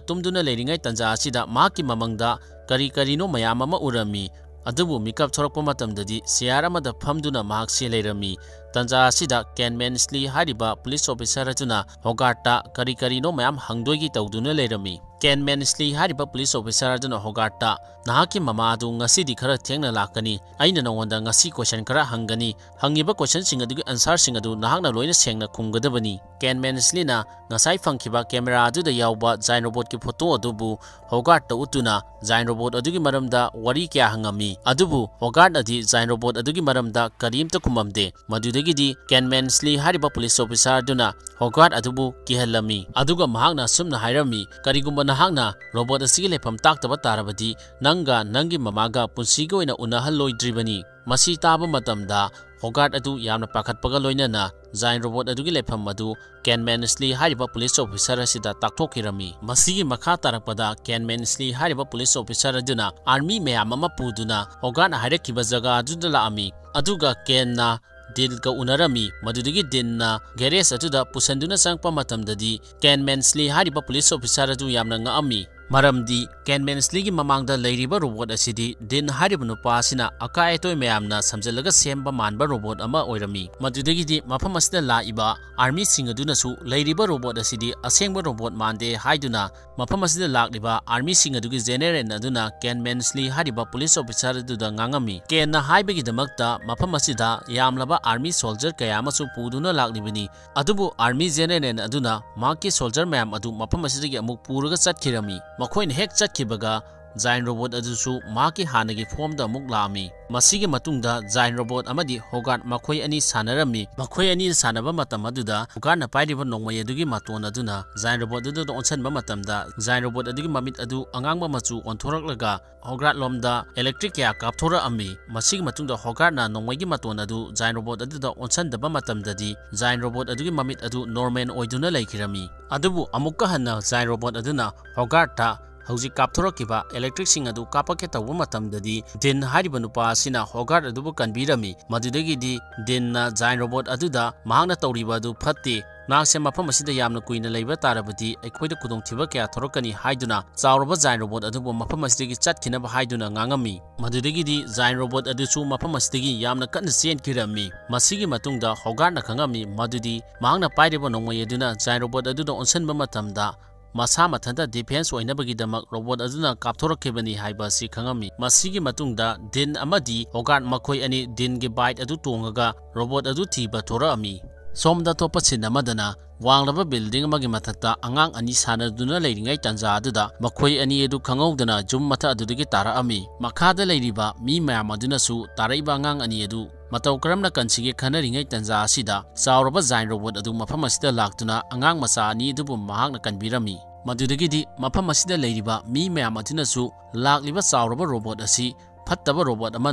ꯇꯨꯝꯗꯨꯅ ꯂꯩꯔꯤꯉꯩ ꯇꯥꯟꯖꯥ ꯑꯁꯤꯗ ꯃꯍꯥꯛꯀꯤ ꯃꯃꯪꯗ ꯀꯔꯤ ꯀꯔꯤꯅꯣ ꯃꯌꯥꯝ ꯑꯃ ꯎꯔꯝꯃꯤ꯫ ꯑꯗꯨꯕꯨ ꯃꯤꯀꯞ ꯊꯣꯔꯛꯄ ꯃꯇꯝꯗꯗꯤ ꯆꯤꯌꯥꯔ ꯑꯃꯗ ꯐꯝꯗꯨꯅ ꯃꯍꯥꯛꯁꯤ ꯂꯩꯔꯝꯃꯤ꯫ ꯇꯥꯟꯖꯥ ꯑꯁꯤꯗ ꯀꯦꯟ ꯃꯦꯟꯁꯂꯤ ꯍꯥꯏꯔꯤꯕ ꯄꯨꯂꯤꯁ ꯑꯣꯐꯤꯁꯥꯔ ꯑꯗꯨꯅ ꯍꯣꯒꯥꯔꯠꯇ ꯀꯔꯤ ꯀꯔꯤꯅꯣ ꯃꯌꯥꯝ ꯍꯪꯗꯣꯏꯒꯤ ꯇꯧꯗꯨꯅ ꯂꯩꯔꯝꯃꯤ꯫ ꯀꯦꯟ ꯃꯦꯟꯁꯂꯤ ꯍꯥꯏꯔꯤꯕ ꯄꯨꯂꯤꯁ ꯑꯣꯐꯤꯁꯥꯔ ꯑꯗꯨꯅ ꯍꯣꯒꯥꯔꯠꯇ, "ꯅꯍꯥꯛꯀꯤ ꯃꯃꯥ ꯑꯗꯨ ꯉꯁꯤꯗꯤ ꯈꯔ ꯊꯦꯡꯅ ꯂꯥꯛꯀꯅꯤ꯫ ꯑꯩꯅ ꯅꯉꯣꯟꯗ ꯉꯁꯤ ꯀꯣꯏꯁꯟ ꯈꯔ ꯍꯪꯒꯅꯤ꯫ ꯍꯪꯉꯤꯕ ꯀꯣꯏꯁꯟꯁꯤꯡ ꯑꯗꯨꯒꯤ ꯑꯟꯁꯥꯔꯁꯤꯡ ꯑꯗꯨ ꯅꯍꯥꯛꯅ ꯂꯣꯏꯅ ꯁꯦꯡꯅ ꯈꯨꯝꯒꯗꯕꯅꯤ꯫" ꯀꯦꯟ ꯃꯦꯟꯁꯂꯤꯅ ꯉꯁꯥꯏ ꯐꯪꯈꯤꯕ ꯀꯦꯃꯦꯔꯥ ꯑꯗꯨꯗ ꯌꯥꯎꯕ ꯖꯥꯏꯟ ꯔꯣꯕꯣꯠꯀꯤ ꯐꯣꯇꯣ ꯑꯗꯨꯕꯨ ꯍꯣꯒꯥꯔꯠꯇ ꯎꯠꯇꯨꯅ ꯖꯥꯏꯟ ꯔꯣꯕꯣꯠ ꯑꯗꯨꯒꯤ ꯃꯔꯝꯗ ꯋꯥꯔꯤ ꯀꯌꯥ ꯍꯪꯉꯝꯃꯤ꯫ ꯑꯗꯨꯕꯨ ꯍꯣꯒꯥꯔꯠꯅꯗꯤ ꯖꯥꯏꯟ ꯔꯣꯕꯣꯠ ꯑꯗꯨꯒꯤ ꯃꯔꯝꯗ ꯀꯔꯤꯝꯇ ꯈꯨꯝꯃꯝꯗꯦ꯫ ꯃꯗꯨꯗꯒꯤꯗꯤ ꯀꯦꯟ ꯃꯦꯟꯁꯂꯤ ꯍꯥꯏꯔꯤꯕ ꯄꯨꯂꯤꯁ ꯑꯣꯐꯤꯁꯥꯔ ꯑꯗꯨꯅ ꯍꯣꯒꯥꯔꯠ ꯑꯗꯨꯕꯨ ꯀꯤꯍꯜꯂꯝꯃꯤ꯫ ꯑꯗꯨꯒ ꯃꯍꯥꯛꯅ ꯑꯁꯨꯝꯅ ꯍꯥꯏꯔꯝꯃꯤ, "ꯀꯔꯤꯒꯨꯝꯕ ꯅꯍꯥꯛꯅ ꯔꯣꯕꯣꯠ ꯑꯁꯤꯒꯤ ꯂꯩꯐꯝ ꯇꯥꯛꯇꯕ ꯇꯥꯔꯕꯗꯤ, ꯅꯪꯒ ꯅꯪꯒꯤ ꯃꯃꯥꯒ ꯄꯨꯟꯁꯤꯒꯤ ꯑꯣꯏꯅ ꯎꯅꯍꯜꯂꯣꯏꯗ꯭ꯔꯤꯕꯅꯤ꯫" ꯃꯁꯤ ꯇꯥꯕ ꯃꯇꯝꯗ ꯍꯣꯒꯥꯔꯠ ꯑꯗꯨ ꯌꯥꯝꯅ ꯄꯥꯈꯠꯄꯒ ꯂꯣꯏꯅꯅ ꯖꯥꯏꯟ ꯔꯣꯕꯣꯠ ꯑꯗꯨꯒꯤ ꯂꯩꯐꯝ ꯑꯗꯨ ꯀꯦꯟ ꯃꯦꯟꯁꯂꯤ ꯍꯥꯏꯔꯤꯕ ꯄꯨꯂꯤꯁ ꯑꯣꯐꯤꯁꯥꯔ ꯑꯁꯤꯗ ꯇꯥꯛꯊꯣꯛꯈꯤꯔꯝꯃꯤ꯫ ꯃꯁꯤꯒꯤ ꯃꯈꯥ ꯇꯥꯔꯛꯄꯗ ꯀꯦꯟ ꯃꯦꯟꯁꯂꯤ ꯍꯥꯏꯔꯤꯕ ꯄꯨꯂꯤꯁ ꯑꯣꯐꯤꯁꯥꯔ ꯑꯗꯨꯅ ꯑꯥꯔꯃꯤ ꯃꯌꯥꯝ ꯑꯃ ꯄꯨꯗꯨꯅ ꯍꯣꯒꯥꯔꯠꯅ ꯍꯥꯏꯔꯛꯈꯤꯕ ꯖꯒꯥ ꯑꯗꯨꯗ ꯂꯥꯛꯑꯝꯃꯤ꯫ ꯑꯗꯨꯒ ꯀꯦꯟꯅ ꯗꯤꯜꯒ ꯎꯅꯔꯝꯃꯤ꯫ ꯃꯗꯨꯗꯒꯤ ꯗꯤꯟꯅ ꯒꯦꯔꯦꯖ ꯑꯗꯨꯗ ꯄꯨꯁꯟꯗꯨꯅ ꯆꯪꯉꯛꯄ ꯃꯇꯝꯗꯗꯤ ꯀꯦꯟ ꯃꯦꯟꯁꯂꯤ ꯍꯥꯏꯔꯤꯕ ꯄꯨꯂꯤꯁ ꯑꯣꯐꯤꯁꯥꯔ ꯑꯗꯨ ꯌꯥꯝꯅ ꯉꯛꯑꯝꯃꯤ꯫ ꯃꯔꯝꯗꯤ ꯀꯦꯟ ꯃꯦꯟꯁꯂꯤꯒꯤ ꯃꯃꯥꯡꯗ ꯂꯩꯔꯤꯕ ꯔꯣꯕꯣꯠ ꯑꯁꯤꯗꯤ ꯗꯤꯟ ꯍꯥꯏꯔꯤꯕ ꯅꯨꯄꯥ ꯑꯁꯤꯅ ꯑꯀꯥꯏ ꯑꯇꯣꯏ ꯃꯌꯥꯝꯅ ꯁꯝꯖꯤꯜꯂꯒ ꯁꯦꯝꯕ ꯃꯥꯟꯕ ꯔꯣꯕꯣꯠ ꯑꯃ ꯑꯣꯏꯔꯝꯃꯤ꯫ ꯃꯗꯨꯗꯒꯤꯗꯤ ꯃꯐꯝ ꯑꯁꯤꯗ ꯂꯥꯛꯏꯕ ꯑꯥꯔꯃꯤꯁꯤꯡ ꯑꯗꯨꯅꯁꯨ ꯂꯩꯔꯤꯕ ꯔꯣꯕꯣꯠ ꯑꯁꯤꯗꯤ ꯑꯁꯦꯡꯕ ꯔꯣꯕꯣꯠ ꯃꯥꯟꯗꯦ ꯍꯥꯏꯗꯨꯅ ꯃꯐꯝ ꯑꯁꯤꯗ ꯂꯥꯛꯂꯤꯕ ꯑꯥꯔꯃꯤꯁꯤꯡ ꯑꯗꯨꯒꯤ ꯖꯦꯅꯦꯔꯦꯜ ꯑꯗꯨꯅ ꯀꯦꯟ ꯃꯦꯟꯁꯂꯤ ꯍꯥꯏꯔꯤꯕ ꯄꯨꯂꯤꯁ ꯑꯣꯐꯤꯁꯥꯔ ꯑꯗꯨꯗ ꯉꯥꯡꯉꯝꯃꯤ꯫ ꯀꯦꯟꯅ ꯍꯥꯏꯕꯒꯤꯗꯃꯛꯇ ꯃꯐꯝ ꯑꯁꯤꯗ ꯌꯥꯝꯂꯕ ꯑꯥꯔꯃꯤ ꯁꯣꯜꯖꯔ ꯀꯌꯥ ꯑꯃꯁꯨ ꯄꯨꯗꯨꯅ ꯂꯥꯛꯂꯤꯕꯅꯤ꯫ ꯑꯗꯨꯕꯨ ꯑꯥꯔꯃꯤ ꯖꯦꯅꯦꯔꯦꯜ ꯑꯗꯨꯅ ꯃꯍꯥꯛꯀꯤ ꯁꯣꯜꯖꯔ ꯃꯌꯥꯝ ꯑꯗꯨ ꯃꯐꯝ ꯑꯁꯤꯗꯒꯤ ꯑꯃꯨꯛ ꯄꯨꯔꯒ ꯆꯠꯈꯤꯔꯝꯃꯤ꯫ ꯃꯈꯣꯏꯅ ꯍꯦꯛ ꯆꯠꯈꯤꯕꯒ ꯖꯥꯏꯟ ꯔꯣꯕꯣꯠ ꯑꯗꯨꯁꯨ ꯃꯍꯥꯛꯀꯤ ꯍꯥꯟꯅꯒꯤ ꯐꯣꯝꯗ ꯑꯃꯨꯛ ꯂꯥꯛꯑꯝꯃꯤ꯫ ꯃꯁꯤꯒꯤ ꯃꯇꯨꯡꯗ ꯖꯥꯏꯟ ꯔꯣꯕꯣꯠ ꯑꯃꯗꯤ ꯍꯣꯒꯥꯔꯗ ꯃꯈꯣꯏ ꯑꯅꯤ ꯁꯥꯟꯅꯔꯝꯃꯤ꯫ ꯃꯈꯣꯏ ꯑꯅꯤ ꯁꯥꯟꯅꯕ ꯃꯇꯝ ꯑꯗꯨꯗ ꯍꯣꯒꯥꯔꯗꯅ ꯄꯥꯏꯔꯤꯕ ꯅꯣꯡꯃꯩ ꯑꯗꯨꯒꯤ ꯃꯇꯣꯟ ꯑꯗꯨꯅ ꯖꯥꯏꯟ ꯔꯣꯕꯣꯠ ꯑꯗꯨꯗ ꯑꯣꯟꯁꯤꯟꯕ ꯃꯇꯝꯗ ꯖꯥꯏꯟ ꯔꯣꯕꯣꯠ ꯑꯗꯨꯒꯤ ꯃꯃꯤꯠ ꯑꯗꯨ ꯑꯉꯥꯡꯕ ꯃꯆꯨ ꯑꯣꯟꯊꯣꯔꯛꯂꯒ ꯍꯣꯒꯥꯔꯗ ꯂꯣꯝꯗ ꯏꯂꯦꯛꯇ꯭ꯔꯤꯛ ꯀꯌꯥ ꯀꯥꯞꯊꯣꯔꯛꯑꯝꯃꯤ꯫ ꯃꯁꯤꯒꯤ ꯃꯇꯨꯡꯗ ꯍꯣꯒꯥꯔꯗꯅ ꯅꯣꯡꯃꯩꯒꯤ ꯃꯇꯣꯟ ꯑꯗꯨ ꯖꯥꯏꯟ ꯔꯣꯕꯣꯠ ꯑꯗꯨꯗ ꯑꯣꯟꯁꯤꯟꯗꯕ ꯃꯇꯝꯗꯗꯤ ꯖꯥꯏꯟ ꯔꯣꯕꯣꯠ ꯑꯗꯨꯒꯤ ꯃꯃꯤꯠ ꯑꯗꯨ ꯅꯣꯔꯃꯦꯜ ꯑꯣꯏꯗꯨꯅ ꯂꯩꯈꯤꯔꯝꯃꯤ꯫ ꯑꯗꯨꯕꯨ ꯑꯃꯨꯛꯀ ꯍꯟꯅ ꯖꯥꯏꯟ ꯔꯣꯕꯣꯠ ꯑꯗꯨꯅ ꯍꯣꯒꯥꯔꯗꯇ ꯍꯧꯖꯤꯛ ꯀꯥꯞꯊꯣꯔꯛꯈꯤꯕ ꯏꯂꯦꯛꯇ꯭ꯔꯤꯛꯁꯤꯡ ꯑꯗꯨ ꯀꯥꯞꯄꯛꯀꯦ ꯇꯧꯕ ꯃꯇꯝꯗꯗꯤ ꯗꯤꯟ ꯍꯥꯏꯔꯤꯕ ꯅꯨꯄꯥ ꯑꯁꯤꯅ ꯍꯣꯒꯥꯔꯗ ꯑꯗꯨꯕꯨ ꯀꯟꯕꯤꯔꯝꯃꯤ꯫ ꯃꯗꯨꯗꯒꯤꯗꯤ ꯗꯤꯟꯅ ꯖꯥꯏꯟ ꯔꯣꯕꯣꯠ ꯑꯗꯨꯗ ꯃꯍꯥꯛꯅ ꯇꯧꯔꯤꯕ ꯑꯗꯨ ꯐꯠꯇꯦ, ꯅꯍꯥꯛꯁꯦ ꯃꯐꯝ ꯑꯁꯤꯗ ꯌꯥꯝꯅ ꯀꯨꯏꯅ ꯂꯩꯕ ꯇꯥꯔꯕꯗꯤ ꯑꯩꯈꯣꯏꯗ ꯈꯨꯗꯣꯡꯊꯤꯕ ꯀꯌꯥ ꯊꯣꯔꯛꯀꯅꯤ ꯍꯥꯏꯗꯨꯅ ꯆꯥꯎꯔꯕ ꯖꯥꯏꯟ ꯔꯣꯕꯣꯠ ꯑꯗꯨꯕꯨ ꯃꯐꯝ ꯑꯁꯤꯗꯒꯤ ꯆꯠꯈꯤꯅꯕ ꯍꯥꯏꯗꯨꯅ ꯉꯥꯡꯉꯝꯃꯤ꯫ ꯃꯗꯨꯗꯒꯤꯗꯤ ꯖꯥꯏꯟ ꯔꯣꯕꯣꯠ ꯑꯗꯨꯁꯨ ꯃꯐꯝ ꯑꯁꯤꯗꯒꯤ ꯌꯥꯝꯅ ꯀꯟꯅ ꯆꯦꯟꯈꯤꯔꯝꯃꯤ꯫ ꯃꯁꯤꯒꯤ ꯃꯇꯨꯡꯗ ꯍꯣꯒꯥꯔꯗꯅ ꯈꯪꯉꯝꯃꯤ ꯃꯗꯨꯗꯤ ꯃꯍꯥꯛꯅ ꯄꯥꯏꯔꯤꯕ ꯅꯣꯡꯃꯩ ꯑꯗꯨꯅ ꯖꯥꯏꯟ ꯔꯣꯕꯣꯠ ꯑꯗꯨꯗ ꯑꯣꯟꯁꯤꯟꯕ ꯃꯇꯝꯗ ꯃꯁꯥ ꯃꯊꯟꯇ ꯗꯤꯐꯦꯟꯁ ꯑꯣꯏꯅꯕꯒꯤꯗꯃꯛ ꯔꯣꯕꯣꯠ ꯑꯗꯨꯅ ꯀꯥꯞꯊꯣꯔꯛꯈꯤꯕꯅꯤ ꯍꯥꯏꯕ ꯑꯁꯤ ꯈꯪꯉꯝꯃꯤ꯫ ꯃꯁꯤꯒꯤ ꯃꯇꯨꯡꯗ ꯗꯤꯟ ꯑꯃꯗꯤ ꯍꯣꯒꯥꯔꯗ ꯃꯈꯣꯏ ꯑꯅꯤ ꯗꯤꯟꯒꯤ ꯕꯥꯏꯛ ꯑꯗꯨ ꯇꯣꯡꯉꯒ ꯔꯣꯕꯣꯠ ꯑꯗꯨ ꯊꯤꯕ ꯊꯣꯔꯛꯑꯝꯃꯤ꯫ ꯁꯣꯝꯗ ꯑꯇꯣꯞꯄ ꯁꯤꯟ ꯑꯃꯗꯅ ꯋꯥꯡꯂꯕ ꯕꯤꯜꯗꯤꯡ ꯑꯃꯒꯤ ꯃꯊꯛꯇ ꯑꯉꯥꯡ ꯑꯅꯤ ꯁꯥꯟꯅꯗꯨꯅ ꯂꯩꯔꯤꯉꯩ ꯇꯥꯟꯖꯥ ꯑꯗꯨꯗ ꯃꯈꯣꯏ ꯑꯅꯤ ꯑꯗꯨ ꯈꯪꯍꯧꯗꯅ ꯌꯨꯝ ꯃꯊꯛ ꯑꯗꯨꯗꯒꯤ ꯇꯥꯔꯛꯑꯝꯃꯤ꯫ ꯃꯈꯥꯗ ꯂꯩꯔꯤꯕ ꯃꯤ ꯃꯌꯥꯝ ꯑꯗꯨꯅꯁꯨ ꯇꯥꯔꯛꯏꯕ ꯑꯉꯥꯡ ꯑꯅꯤ ꯑꯗꯨ ꯃꯇꯧ ꯀꯔꯝꯅ ꯀꯟꯁꯤꯒꯦ ꯈꯟꯅꯔꯤꯉꯩ ꯇꯥꯟꯖꯥ ꯑꯁꯤꯗ ꯆꯥꯎꯔꯕ ꯖꯥꯏꯟ ꯔꯣꯕꯣꯠ ꯑꯗꯨ ꯃꯐꯝ ꯑꯁꯤꯗ ꯂꯥꯛꯇꯨꯅ ꯑꯉꯥꯡ ꯃꯆꯥ ꯑꯅꯤ ꯑꯗꯨꯕꯨ ꯃꯍꯥꯛꯅ ꯀꯟꯕꯤꯔꯝꯃꯤ꯫ ꯃꯗꯨꯗꯒꯤꯗꯤ ꯃꯐꯝ ꯑꯁꯤꯗ ꯂꯩꯔꯤꯕ ꯃꯤ ꯃꯌꯥꯝ ꯑꯗꯨꯅꯁꯨ ꯂꯥꯛꯂꯤꯕ ꯆꯥꯎꯔꯕ ꯔꯣꯕꯣꯠ ꯑꯁꯤ ꯐꯠꯇꯕ ꯔꯣꯕꯣꯠ ꯑꯃ